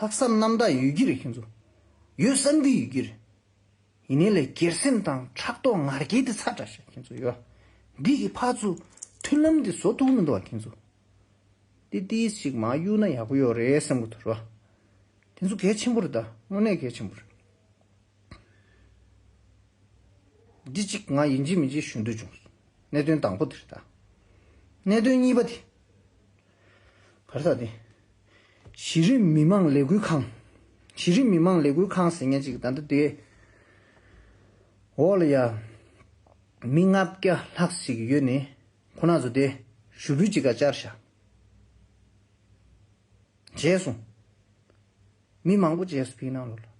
ལྷག་བསམ་རྣམ་དག་ཡོད་ཀྱི་རེད་ཁྱེད་ཚོ། ཡོད་བསམ་གྱི་ཡོད་ཀྱི་རེད། ཡིན་ནའི་ལས་སྒེར་སེམས་དང་ཕྲག་དོག་ངར་སྐྱེད་དེ་ཚ་དྲགས་ཤག་ཁྱེད་ཚོ་ཡོད། འདི་གི་ཕར་ཚུར་མཐུན་ལམ་འདི་བཟོ་ཐུབ་མི་འདུག་བ་ཁྱེད་ཚོ། འདི་ཏིས་ཞིག་མར་གཡུག་ན་ཡག་པོ་ཡོད་རེད་བསམ་གི་འདུག་ར། དེ་ཚོ་གལ་ཆེན་པོ་རེད་ད། དངོས་གནས་གལ་ཆེན་པོ་རེད། འདི་གཅིག་ང་ཡིན་གཅིག་མིན་གཅིག་ཞུ་འདོད་བྱུང་། གནད་དོན་དང་པོ་དེ་རེད་ད། གནད་དོན་གཉིས་པ་དེ། ག་རེ་ཟེར་དེ། གཞི་རིམ་མི་མང་ལས་འགུལ་ཁང་། གཞི་རིམ་མི་མང་ལས་འགུལ་ཁང་ཟེར་མཁན་ཅིག་ད་ལྟ་དེ། འོག་ལ་ཡ། མི་ལྔ་བརྒྱ་ལྷག་ཞིག་ཡོད་ནི་ཁོ་ན་ཚོ་དེ་ཞུ་འབུལ་ཅིག་ག་བཅར་ཤག་བྱས་སོང་། མི་མང་པོ་བྱས་སོང་ཕིག་ནང་ལོགས་ལ།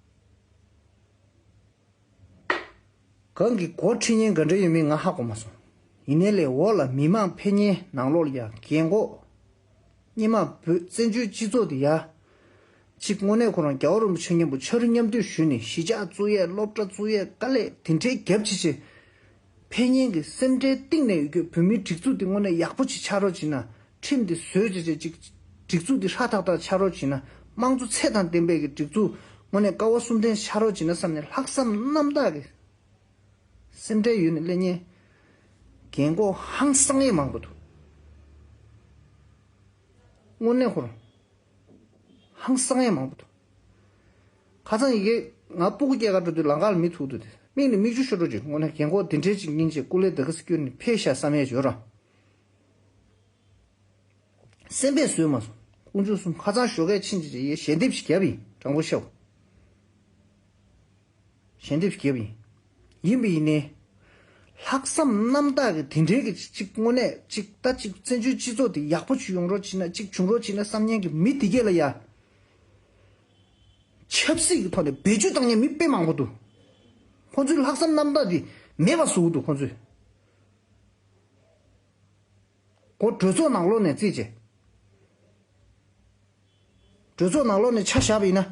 གང་གི་འགོ་ཁྲིད་མཁན་ག་འདྲ་ཡོད་མེད་ང་ཧ་གོ་མ་སོང་། ཡིན་ནའི་ལས་འོག་ལ་མི་མང་ཕེབས་མཁན་ནང་ལོགས་ལ་ཡ་རྒན་གོག་སྔོན་མ་བོད་བཙན་བྱོལ་སྤྱི་ཚོགས་དེ་ཡ། གཅིག་དངོས་གནས་ཁོ་རང་རྒྱལ་བ་རིན་པོ་ཆེ་མཉམ་པོ་ཕྱག་རོགས་མཉམ་འདུས་ཞུས་ནས་གཞིས་ཆགས་བཙུགས་ཡས་སློབ་གྲྭ་བཙུགས་ཡས་དཀའ་ལས་དེ་འདྲའི་རྒྱབ་ཆེ་ཆེ། ཕེབས་མཁན་གྱི་སེམས་ཁྲལ་གཏིང་ནས་ཡོད་རྒྱུ་བོད་མིའི་སྒྲིག་འཛུགས་འདི་དངོས་གནས་ཡག་པོ་ཅིག་ཆགས་རོགས་བྱས་ན། ཁྲིམས་འདི་བཟོས་བྱས་བྱས་ཅིག་སྒྲིག་འཛུགས་འདི་ཧྲ་ཐག་ཐག་ཆགས་རོགས་བྱས་ན། དམངས་གཙོ་ཚད་དང་ལྡན་པའི་གི་སྒྲིག་འཛུགས་དངོས་གནས་ཀ་བ་གསུམ་ལྡན་ཆགས་རོགས་བྱས་ན་བསམ་ནས་ལྷག་བསམ་རྣམ་དག་གི་སེམས་ཁྲལ་ཡོད་ནས་སླེབས་མཁན་རྒན་གོག་ཧང་སང་ཡས་མང་པོ་འདུག་དངོས་གནས་ཁོ་རང་ཧང་སང་ཡས་མང་པོ་འདུག་ཁ་སང་ཡི་གེ་ང་སྤུ་གུ་སྐྱེལ་ག་འགྲོ་དུས་ལམ་ཁ་ལ་མི་ཐུག་འདུག་སྟེ་མིག་ནས་མིག་ཆུ་ཤོར་འགྲོ་ཅིག་དངོས་གནས་རྒན་གོག་འདི་འདྲའི་ཅིག་སྙིང་རྗེ་སྐུ་ལས་ད་ག་སེ་སྐྱོན་ནས་ཕེབས་ཤག་བསམ་ཡས་ཡོད་ར། སེམས་པས་བཟོད་མ་སོང་། དཀོན་མཆོག་གསུམ་ཁ་སང་ཞོགས་ཀས་ཕྱིན་ཅི་ཅི་ཡས་ཞལ་འདེབས་ཤིག་བརྒྱབ་ཡིན་དྲང་པོ་བཤད། ཞལ་འདེབས་ཤིག་བརྒྱབ་ཡིན། ཡིན་པ་ཡིན་ནའི། ལྷག་བསམ་རྣམ་དག་གི་དེ་འདྲའི་གི་ཅིག་དངོས་གནས་ཅིག་ད་ཅིག་བཙན་བྱོལ་སྤྱི་ཚོགས་དེ་ཡག་པོ་ཅིག་ཡོང་རོགས་བྱེད་ན་ཅིག་བྱུང་རོགས་བྱེད་ན་བསམ་མཁན་གི་མི་དེ་གས་ལ་ཡ། ཆབ་སྲིད་ཀྱི་ཐོག་ནས་བེད་སྤྱོད་བཏང་མཁན་མི་དཔེ་མང་པོ་འདུག་ཁོ་ཚོའི་ལྷག་བསམ་རྣམ་དག་དེ་མེད་པ་བཟོ་གི་འདུག་ཁོ་ཚོས། ཁོ་གྲོས་ཚོགས་ནང་ལོགས་ནས་རྩིས་བྱས། གྲོས་ཚོགས་ནང་ལོགས་ནས་ཆ་བཞག་པ་ཡིན་ན།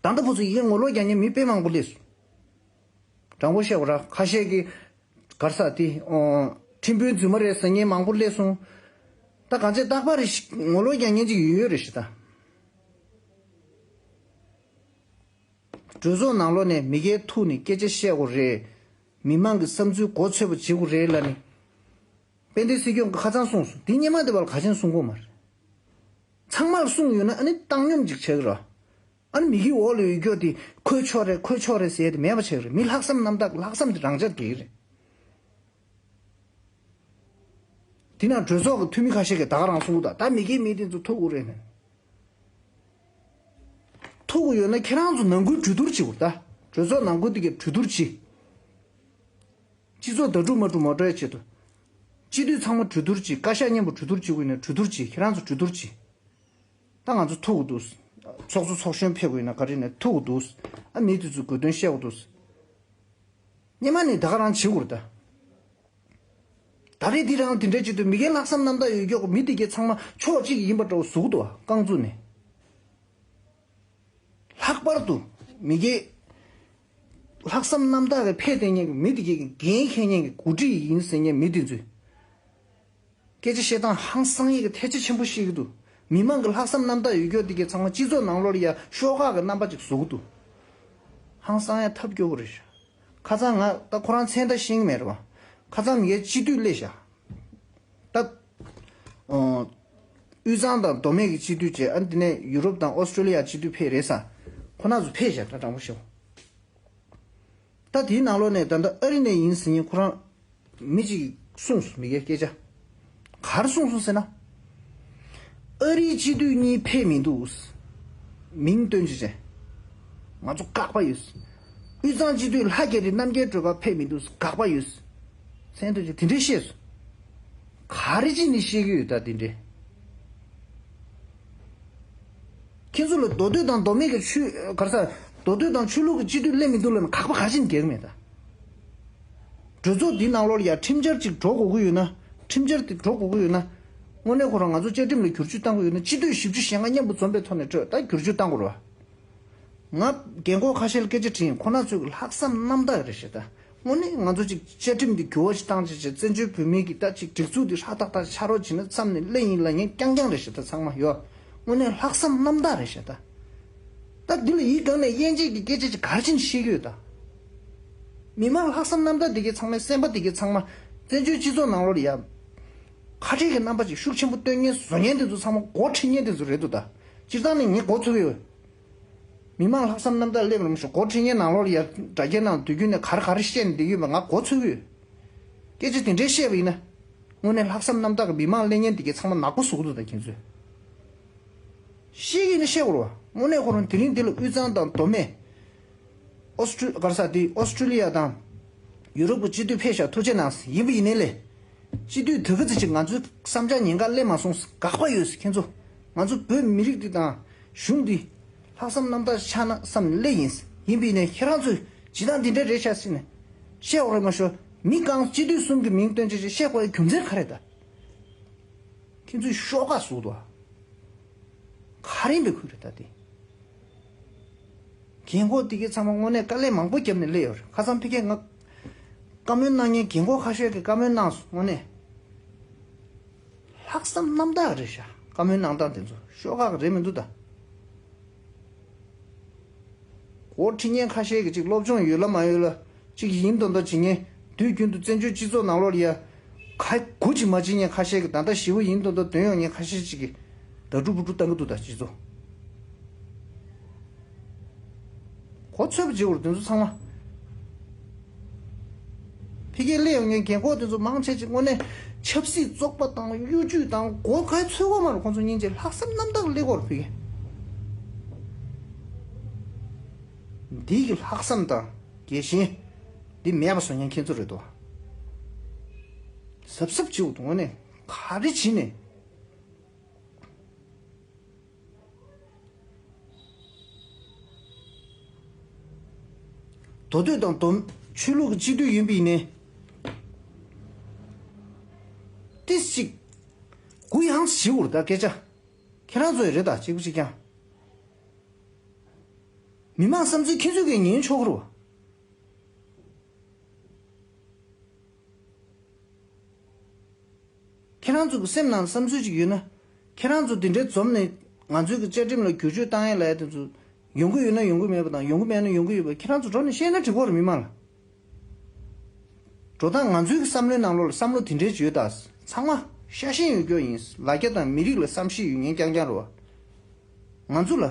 ད་ལྟ་བུ་ཚོ་ཡི་གེ་ངོ་ལོག་རྒྱག་མཁན་མི་དཔེ་མང་པོ་སླེབས་སོང་། དྲང་པོ་བཤད་པ་ར་ཁ་ཤས་ཀྱིས་གར་ས་དེ་ཨོ། ཁྲིམས་དཔོན་རྫུན་མ་རེད་ཟེར་མཁན་མང་པོ་སླེབས་སོང་། ད་གང་ཚེ་རྟག་པར་ངོ་ལོག་རྒྱག་མཁན་ཅིག་ཡོད་ཡོད་རེད་ཤི་ད། གྲོས་ཚོགས་ནང་ལོགས་ནས་མི་སྒེར་ཐུག་ནས་སྐད་ཆ་བཤད་དགོས་རེད། མི་མང་གི་བསམ་ཚུལ་མགོ་ཚོས་པ་བྱེད་དགོས་རེད་ལབ་ནས། དཔལ་ལྡན་སྲིད་སྐྱོང་གིས་ཁ་སང་གསུངས་སོང་། དེ་སྔོན་མ་དེ་བར་ག་ཅན་གསུང་གོ་མ་རེད། ཚང་མར་གསུངས་ཡོད་ན་ཨ་ནི་བཏང་སྙོམས་ཅིག་བྱེད་ཀྱི་ར། ཨ་ནི་མི་གི་འོག་ལ་ཡོད་རྒྱུ་དེ་ཁོས་ཆོག་རེད་ཁོས་ཆོག་རེད་ཟེར་ཡ་དེ་མེད་པ་བྱེད་ཀྱི་རེད། མི་ལྷག་བསམ་རྣམ་དག་ལྷག་བསམ་དེ་རང་འཇགས་དགོས་ཀྱི་རེད། དེ་ན་གྲོས་ཚོགས་ཀྱི་འཐུས་མི་ཁ་ཤས་ཀྱིས་ད་ག་རང་གསུང་གི་ད་ད་མི་སྒེར་མི་དེ་ཚོ་ཐུག་དགོས་རེད་ནས། ཐུག་དགོས་ཡོད་ན་ཁྱེད་རང་ཚོ་ནང་ཁུལ་གྲོས་བསྡུར་བྱེད་དགོས་ད། གྲོས་ཚོགས་ནང་ཁུལ་དེ་གའི་གྲོས་བསྡུར་བྱེད། སྤྱི་ཚོགས་ད་སྒྲུབ་མ་སྒྲུབ་མ་འགྲོ་ཡ་ཆེད་དུ། སྤྱི་འཐུས་ཚང་མ་གྲོས་བསྡུར་བྱེད། བཀའ་ཤག་མཉམ་པོ་གྲོས་བསྡུར་བྱེད་དགོས་ཡོད་ན་གྲོས་བསྡུར་བྱེད། ཁྱེད་རང་ཚོ་གྲོས་བསྡུར་བྱེད། ད་ང་ཚོ་ཐུག་དགོས་འདུག་ཚོགས་གཙོ་ཚོགས་གཞོན་ཕེབས་དགོས་ཡོད་ན་ག་རེ་ནས་ཐུག་དགོས་འདུག་ཨ་མི་དེ་ཚོའི་དགོས་དོན་བཤད་དགོས་འདུག་སྔོན་མ་ནས་ད་ག་རང་བྱེད་དགོས་རེད་ད། ད་རེས་འདི་རང་དེ་འདྲའི་ཆེད་དུ་མི་སྒེར་ལྷག་བསམ་རྣམ་དག་ཡོད་རྒྱུ་མི་དེ་གའི་ཚང་མ་ཕྱོགས་གཅིག་ཡིན་པ་འདྲ་བོ་བཟོ་གི་འདུག་བ་རྐང་བཙུགས་ནས། ལྷག་པར་དུ་མི་སྒེར་ལྷག་བསམ་རྣམ་དག་གི་ཕེབས་བསྡད་མཁན་གྱི་མི་དེ་གའི་འགན་འཁྱེར་མཁན་གྱི་འགོ་ཁྲིད་ཡིན་ཟེར་མཁན་མི་དེ་ཚོས། སྐད་ཆ་བཤད་སྟངས་ཧང་སང་ཡས་ཀྱི་ཐལ་ཆ་ཆེན་པོ་བཤད་ཀྱི་འདུག་མི་མང་གི་ལྷག་བསམ་རྣམ་དག་ཡོད་རྒྱུ་དེ་གའི་ཚང་མ་སྤྱི་ཚོགས་ནང་ལོགས་ལ་ཡ་ཤོག་ཁག་གི་རྣམ་པ་ཅིག་བཟོ་གི་འདུག་ཧང་སང་ཡ་ཐབས་སྐྱོ་པོ་རེད་ཤག་ཁ་སང་ང་ད་ཁོ་རང་མཚན་ད་ཤེས་ཀྱི་མེད་རེད་བ། ཁ་སང་མི་ཡའི་སྤྱི་འཐུས་སླེབས་ཤག་ད། ཨོ། དབུས་གཙང་དང་མདོ་སྨད་ཀྱི་སྤྱི་འཐུས་བཅས་ཨ་འདི་ནས་ཡུ་རོབ་དང་ཨོ་སི་ཀྲོ་ལི་ཡ་སྤྱི་འཐུས་ཕེབས་རེད་ས། ཁོ་རང་ཚོ་ཕེབས་ཤག་ད་དྲང་པོ་བཤད། ད་དེའི་ནང་ལོགས་ནས་ད་ལྟ་ཨ་རི་ནས་ཡིན་ཟེར་མཁན་ཁོ་རང་མི་གཅིག་གིས་གསུངས་སོང་མི་སྒེར་སྐད་ཆ། ག་རེ་གསུངས་སོང་ཟེར་ན། ཨ་རིའི་སྤྱི་འཐུས་གཉིས་ཕེབས་མི་འདུག་མིང་བཏོན་ཅི་བྱས། ང་ཚོ་དགག་པ་ཡོད། དབུས་གཙང་སྤྱི་འཐུས་ལྷ་རྒྱ་རི་རྣམ་རྒྱལ་སྒྲོལ་དཀར་ཕེབས་མི་འདུག་དགག་པ་ཡོད། མཚན་ཐོས་ཀྱི་དེ་འདྲའི་བཤད་སོང་། ག་རེ་ཅིག་ནི་བཤད་ཀྱི་ཡོད་ད་དེ་འདྲའི། ཁྱེད་ཚོ་ལ་མདོ་སྟོད་དང་མདོ་སྨད་ཀྱི་ཆོས་ག་རེ་ཟ། མདོ་སྟོད་དང་ཆོས་ལུགས་ཀྱི་སྤྱི་འཐུས་སླེབས་མི་འདུག་ལབ་ན་དགག་པ་ག་རེ་ཅིག་ནི་རྒྱག་གི་མེད་ད། གྲོས་ཚོགས་འདིའི་ནང་ལོགས་ལ་ཡ་ཁྲིམས་འཆར་ཅིག་འགྲོ་དགོས་ཀྱི་ཡོད་ན། ཁྲིམས་འཆར་དེ་འགྲོ་དགོས་ཀྱི་ཡོད་ན། དངོས་གནས་ཁོ་རང་ང་ཚོ་བཅའ་ཁྲིམས་ལ་བསྒྱུར་བཅོས་བཏང་དགོས་ཡོད་ན་སྤྱི་འཐུས་བཞི་བཅུ་ཞེ་ལྔ་མཉམ་དུ་འཛོམས་པའི་ཐོག་ནས་གྲོས་ད་བསྒྱུར་བཅོས་བཏང་དགོས་རེད་བ། ང་རྒན་གོག་ཁ་ཤས་ལ་སྐད་ཆ་དྲིས་ཡིན་ཁོ་ན་ཚོས་ཀྱི་ལྷག་བསམ་རྣམ་དག་རེད་ཞེས་ད། དངོས་གནས་ང་ཚོ་ཅིག་བཅའ་ཁྲིམས་འདི་འགྱུར་བ་ཞིག་བཏང་བྱས་བྱས་བཙན་བྱོལ་བོད་མིའི་གི་ད་ཅིག་སྒྲིག་འཛུགས་འདི་ཧྲ་ཐག་ཐག་ཆགས་རོགས་བྱས་ན་བསམ་ནས་སླེབས་ཡིན་ལབ་མཁན་རྐྱང་རྐྱང་རེད་ཞེས་ད་ཚང་མ་ཡོད། དངོས་གནས་ལྷག་བསམ་རྣམ་དག་རེད་ཤག་ད། ད་འདི་ལ་ཡིད་གང་ནས་དབྱེ་འབྱེད་ཀྱི་སྐད་ཆ་ཅིག་ག་རེ་བྱས་ནས་བཤད་ཀྱི་ཡོད་ད། མི་མང་ལྷག་བསམ་རྣམ་དག་འདི་གའི་ཚང་མའི་སེམས་པ་འདི་གའི་ཚང་མ་བཙན་བྱོལ་སྤྱི་ཚོགས་ནང་ལོགས་ལ་ཡ། ཁ་བྲལ་གྱི་རྣམ་པ་ཅིག་ཤུགས་ཆེན་པོ་སྟོན་མཁན་བཟོ་མཁན་དེ་ཚོ་ཚང་མ་མགོ་ཁྲིད་མཁན་དེ་ཚོ་རེད་འདུག་ད། སྤྱིར་བཏང་ནས་ངས་མགོ་ཚོས་ཀྱི་ཡོད། མི་མང་ལྷག་བསམ་རྣམ་དག་སླེབས་རུང་ཞོག་མགོ་ཁྲིད་མཁན་ནང་ལོགས་ལ་ཡ་དྲ་རྒྱའི་ནང་དུས་རྒྱུན་ནས་ག་རེ་ག་རེ་བཤད་ནས་བསྡད་ཡོད་པ་ང་མགོ་ཚོས་ཀྱི་ཡོད། སྐད་ཆ་དེ་འདྲའི་བཤད་པ་ཡིན་ན། དངོས་གནས་ལྷག་བསམ་རྣམ་དག་གི་མི་མང་སླེབས་མཁན་དེ་གའི་ཚང་མ་ནག་པོ་བཟོ་གི་འདུག་ད་ཁྱེད་ཚོས། ཤེས་ཀྱི་ནི་ཤེས་དགོས་རེད་བ། དངོས་གནས་ཁོ་རང་དེ་རིང་འདི་ལ་དབུས་གཙང་དང་མདོ་སྨད། ཨོ་སི་ཀྲི་ག་རེ་ཟ་དེ་ཨོ་སི་ཀྲི་ལི་ཡ་དང་། ཡུ་རོབ་ཀྱི་སྤྱི་འཐུས་ཕེབས་ཤག་ཐུགས་རྗེ་གནང་། ཡིན་པ་ཡིན་ནའི་ལས། སྤྱི་འཐུས་དེ་ག་ཚོད་ཅིག་ང་ཚོའི་བསམ་འཆར་ཉན་ག་སླེབས་མ་སོང་། དགག་པ་ཡོད། ཁྱེད་ཚོ། ང་ཚོ་བོད་མི་རིགས་འདི་དང་གཞུང་འདི་ལྷག་བསམ་རྣམ་དག་ཆགས་ན་བསམ་ནས་སླེབས་ཡིན། ཡིན་པ་ཡིན་ནའི་ཁྱེད་རང་ཚོས་ཇི་ལྟར་འདི་འདྲ་རེད་ཤག་ཟེར་ནས་བཤད་འོ་རེད་མ་ཤོར། མི་རྐང་སྤྱི་འཐུས་གསུམ་གྱི་མིང་བཏོན་བྱས་བཤད་དགོས་ཡ་རྒྱུ་མཚན་ག་རེ་ད། ཁྱེད་ཚོས་ཤོག་ཁག་བཟོས་འདུག་ག་ག་རེ་ཡིན་པའི་ཁུལ་རེད་ད་དེ། རྒན་གོག་དེ་གའི་ཚང་མ་དངོས་གནས་དཀའ་ལས་མང་པོ་བརྒྱབ་ནས་སླེབས་ཡོད་རེད། ཁ་སང་ཕ་གིར་ང་བཀའ་མོལ་གནང་མཁན་རྒན་གོག་ཁ་ཤས་ཀྱིས་བཀའ་མོལ་གནང་སོང་། དངོས་གནས་ལྷག་བསམ་རྣམ་དག་རེད་ཤག་བཀའ་མོལ་གནང་སྟངས་དེ་ཚོ་ཤོག་ཁག་རེད་མི་འདུག་ད། འགོ་ཁྲིད་མཁན་ཁ་ཤས་ཀྱིས་ཅིག་སློབ་སྦྱོང་ཡོད་ལ་མ་ཡོད་ལ་ཅིག་ཡིན་མདོག་མདོག་བྱེད་མཁན། དུས་རྒྱུན་དུ་བཙན་བྱོལ་སྤྱི་ཚོགས་ནང་ལོགས་ལ་ཡ་ག་གུ་ཅིག་མ་བྱེད་མཁན་ཁ་ཤས་ཀྱིས་ད་ལྟ་ཞི་བ་ཡིན་མདོག་མདོག་འདོན་ཡོང་མཁན་ཁ་ཤས་ཅིག་གིས་ད་སྒྲུབ་པུ་སྒྲུབ་བཏང་གི་འདུག་ད་སྤྱི་ཚོགས། གོ་ཚོད་པ་བྱེད་དགོས་རེད་དེ་ཚོ་ཚང་མ། ཕ་གིར་སླེབས་ཡོང་མཁན་རྒན་གོག་དེ་ཚོ་མང་ཆེ་ཅིག་དངོས་གནས་ཆབ་སྲིད་བཙོག་པ་དང་གཡོ་ཇུས་དང་གོ་ག་ཚོད་གོ་མ་རེད། ཁོང་ཚོ་སྙིང་རྗེ་ལྷག་བསམ་རྣམ་དག་སླེབས་དགོས་རེད་ཕ་གིར། འདི་གི་ལྷག་བསམ་དང་རྒྱལ་ཞེན་འདི་མེད་པ་བཟོ་མཁན་ཁྱེད་ཚོ་རེད་དོ། གཟབ་གཟབ་བྱེད་དགོས་འདུག་དངོས་གནས་ག་རེ་བྱས་ནས། མདོ་སྟོད་དང་མདོ་ཆོས་ལུགས་ཀྱི་སྤྱི་འཐུས་ཡིན་པ་ཡིན་ནའི། ཏིས་ཅིག་གུ་ཡངས་ཞིག་འུར་ད་སྐད་ཆ། ཁྱེད་རང་ཚོ་ཡི་རེད་ད་གཅིག་པུ་གཅིག་རྐྱང་། མི་མང་བསམ་ཚུལ་ཁྱེད་ཚོས་ཀྱིས་ཉན་ཆོག་གི་རེད་བ། ཁྱེད་རང་ཚོ་གི་སེམས་ནང་བསམ་ཚུལ་ཅིག་ཡོད་ན། ཁྱེད་རང་ཚོ་འདི་འདྲའི་འཛོམས་ནས་ང་ཚོའི་གི་བཅའ་ཁྲིམས་ལ་བསྒྱུར་བཅོས་བཏང་ཡས་ལབ་ཡས་དེ་ཚོ་ཡོང་གི་ཡོད་ན་ཡོང་གི་མེད་པ་དང་ཡོང་གི་མེད་ན་ཡོང་གི་ཡོད་པ་ཁྱེད་རང་ཚོ་འགྲོ་ནས་བཤད་ན་འགྲིག་གི་རེད་མི་མང་ལ། འགྲོ་སྟངས་ང་ཚོའི་གི་བསམ་བློའི་ནང་ལོགས་ལ་བསམ་བློ་དེ་འདྲའི་ཅིག་ཡོད་ད། ཚང་མ་ཤ་ཞེན་ཡོད་རྒྱུ་ཡིན། ལ་རྒྱ་དང་མི་རིགས་ལ་བསམ་ཤེས་ཡོད་མཁན་རྐྱང་རྐྱང་རེད་བ། ང་ཚོ་ལ་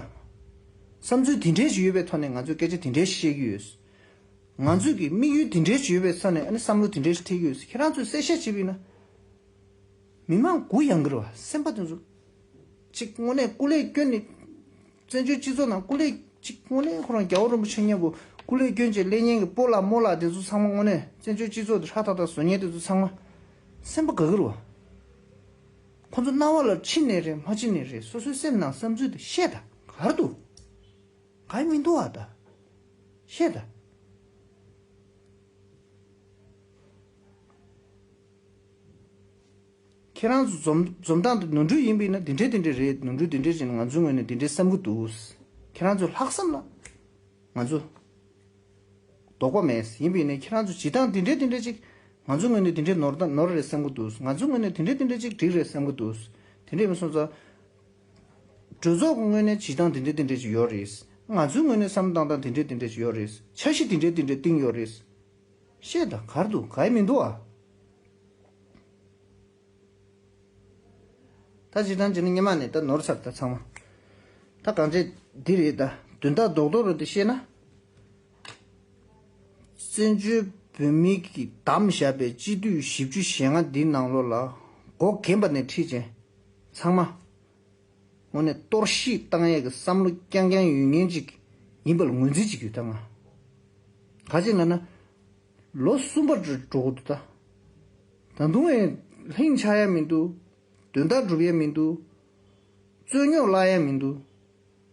བསམ་ཚུལ་དེ་འདྲའི་ཅིག་ཡོད་པའི་ཐོག་ནས་ང་ཚོས་སྐད་ཆ་དེ་འདྲའི་བཤད་ཀྱི་ཡོད། ང་ཚོས་ཀྱི་དམིགས་ཡུལ་དེ་འདྲའི་ཅིག་ཡོད་པའི་ས་ནས་ཨ་ནི་བསམ་བློ་དེ་འདྲའི་ཅིག་ཐེབས་ཀྱི་ཡོད། ཁྱེད་རང་ཚོས་གསལ་བཤད་བྱས་པ་ཡིན་ན། མི་མང་གུ་ཡངས་ཀྱི་རེད་བ། སེམས་པ་དེ་ཚོ་གཅིག་དངོས་གནས་སྐུ་ལས་བསྐྱོན་ནས། བཙན་བྱོལ་སྤྱི་ཚོགས་ནང་སྐུ་ལས་གཅིག་དངོས་གནས་ཁོ་རང་རྒྱལ་བ་རིན་པོ་ཆེ་མཉམ་པོ་སྐུ་ལས་བསྐྱོན་བྱས་སླེབས་མཁན་གྱི་སྤོ་ལགས་རྨོ་ལགས་དེ་ཚོ་ཚང་མ་དངོས་གནས་བཙན་བྱོལ་སྤྱི་ཚོགས་དེ་ཧྲ་ཐག་ཐག་བཟོ་མཁན་དེ་ཚོ་ཚང་མ་སེམས་པ་དགའ་གི་རེད་བ། ཁོ་ཚོ་སྣང་བ་ལ་ཕྱིན་ནས་རེད་མ་ཕྱིན་ནས་རེད། སོ་སོའི་སེམས་ནང་བསམ་ཚུལ་དེ་བཤད་དང་ག་རེ་འདུག་ག་ཡི་མི་འདུག་ཨ་ད། བཤད་དང་། ཁྱེད་རང་ཚོ་འཛོམས་འཛོམས་སྟངས་དེ་ནོར་འཁྲུལ་ཡིན་པ་ཡིན་ན་འདི་འདྲས་འདི་འདྲས་རེད། ནོར་འཁྲུལ་འདི་འདྲས་བྱས་ན་ང་ཚོའི་ངོས་ནས་འདི་འདྲས་བསམ་གྱི་འདུག་ཁྱེད་རང་ཚོའི་ལྷག་བསམ་ལ་ང་ཚོ་དོགས་པ་མེད། ཡིན་པ་ཡིན་ན་ཁྱེད་རང་ཚོ་བྱེད་སྟངས་འདི་འདྲས་འདི་འདྲས་ཅིག་ང་ཚོའི་ངོས་ནས་འདི་འདྲས་ནོར་ནོར་རེད་བསམ་གྱི་འདུག་ང་ཚོའི་ངོས་ནས་འདི་འདྲས་འདི་འདྲས་ཅིག་འགྲིག་རེད་བསམ་གྱི་འདུག་དེ་འདྲས་མིན་སོང་ཙང་། གྲོས་ཚོགས་ཀྱི་ངོས་ནས་བྱེད་སྟངས་དེ་འདྲ་དེ་འདྲ་ཅིག་ཡོད་རེད། ང་ཚོའི་ངོས་ནས་བསམ་བློ་བཏང་སྟངས་དེ་འདྲ་དེ་འདྲ་ཅིག་ཡོད་རེད། འཆར་གཞི་དེ་འདྲ་དེ་འདྲ་བཏིང་ཡོད་རེད། བཤད་དང་ག་རེ་འདུག་ག་ཡི་མི་འདུག་ཨ། ད་སྤྱིར་བཏང་བྱས་ན་སྔོན་མ་ནས་ད་ནོར་ཚར་ད་ཚང་མ། ད་གང་བྱས་འདི་རེད་ད། དོན་དག་རྡོག་རྡོག་རེད་དེ་བཤད་ན། བཙན་བྱོལ་བོད་མིའི་གིས་བདམས་བཞག་པའི་སྤྱི་འཐུས་བཞི་བཅུ་ཞེ་ལྔ་འདིའི་ནང་ལོགས་ལ་མགོ་རྒན་པ་ནས་ཁྲིད་བྱས་ཚང་མ། དངོས་གནས་གཏོར་བཤིག་བཏང་ཡས་ཀྱི་བསམ་བློ་རྐྱང་རྐྱང་ཡོད་མཁན་ཅིག་ཡིན་པ་ལ་ངོས་འཛིན་བྱེད་ཀྱི་ཡོད་ད་ང་། ག་ཅི་ལབ་ན། ལོ་གསུམ་པ་འགྲོ་འགྲོ་གི་འདུག་ད། ད་དུང་ཨེ་ལྷིང་ཆགས་ཡ་མི་འདུག་དོན་དག་སྒྲུབ་ཡ་མི་འདུག་རྩོད་རྙོག་བརླག་ཡ་མི་འདུག་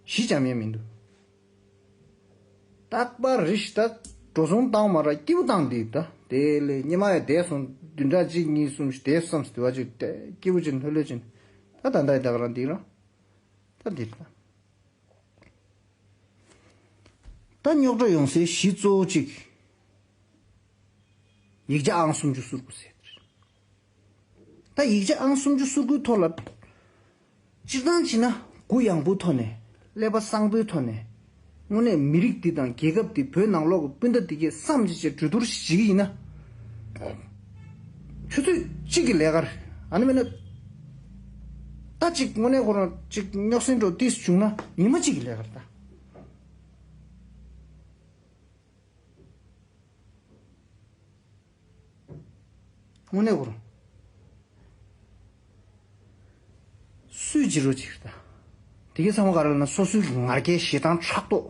གཞི་འགྱམ་ཡ་མི་འདུག་རྟག་པར་རེ་ཞིག་ད་འགྲོ་སོང་བཏང་མ་ར་སྐྱིད་པོ་བཏང་འདུག་ད་དེ་ལས་སྙེ་མ་ཡ་བསྡད་སོང་བདུན་ཕྲག་གཅིག་གཉིས་གསུམ་ཞིག་བསྡད་བསམ་སྟེ་བ་ཅིག་སྐྱིད་པོ་ཅིག་ལྷོད་ལྷོད་ཅིག་ད་ད་ད་ད་ག་རང་འདི་རང་ད་འདི་ད། ད་རྙོག་དྲ་ཡོང་སའི་གཞི་གཙོ་བོ་གཅིག་ཡིག་ཆ་ཨང་སུམ་ཅུ་སོ་དགུ་ཟེར། ད་ཡིག་ཆ་ཨང་སུམ་ཅུ་སོ་དགུའི་ཐོག་ལ། སྤྱིར་བཏང་བྱས་ན་གུ་ཡངས་པོའི་ཐོག་ནས་ཀླད་པ་བཟང་པོའི་ཐོག་ནས། དངོས་གནས་མི་རིགས་འདི་དང་རྒྱལ་ཁབ་འདི་བོད་ནང་ལོགས་ཀྱི་སྤུན་ཟླ་འདི་གས་བསམ་བྱས་བྱས་གྲོས་བསྡུར་ཞིག་བྱེད་ཀྱི་ཡིན་ན། ཆུ་ཚོད་གཅིག་གི་ལས་ཀར་ཨ་ནི་མིན་ན། ད་གཅིག་དངོས་གནས་ཁོ་རང་གཅིག་རྙོག་ཟིང་འགྲོ་ཏིས་བྱུང་ན་ཉི་མ་གཅིག་གི་ལས་ཀར་ད། དངོས་གནས་ཁོ་རང་སུས་བྱེད་རོགས་བྱེད་ཀྱི་ད། དེ་གའི་ཚང་མ་ག་རེ་ལབ་ན་སོ་སོའི་ངར་སྐད་ཞེ་སྡང་ཕྲག་དོག་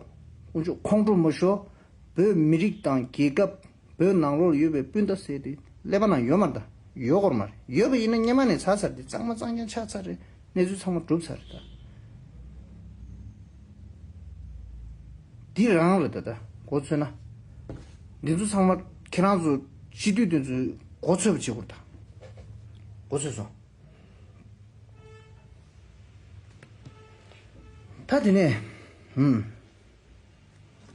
དཀོན་མཆོག་ཁོང་ཁྲོ་མ་ཤོར། བོད་མི་རིགས་དང་རྒྱལ་ཁབ་ བོད་ནང་ལོགས་ཡོད་པའི་སྤུན་ཟླ་ཟེར་དེ་ཀླད་པ་ནང་ཡོད་མ་རེད་ད། ཡོད་སྐོར་མ་རེད། ཡོད་པ་ཡིན་ན་སྔོན་མ་ནས་ཚར་ཚར་དེ་གཙང་མ་གཙང་རྐྱང་ཆགས་ཚར་རེད། གནས་ཚུལ་ཚང་མ་གྲུབ་ཚར་རེད་ད། འདི་རང་རེད་ད། ད་གོ་ཚོད་ན། འདི་ཚོ་ཚང་མ་ཁྱེད་རང་ཚོ་སྤྱི་འཐུས་དེ་ཚོས་གོ་ཚོད་པ་བྱེད་དགོས་ད། གོ་ཚོད་སོང་། ད་དེ་ནས། ཧུམ།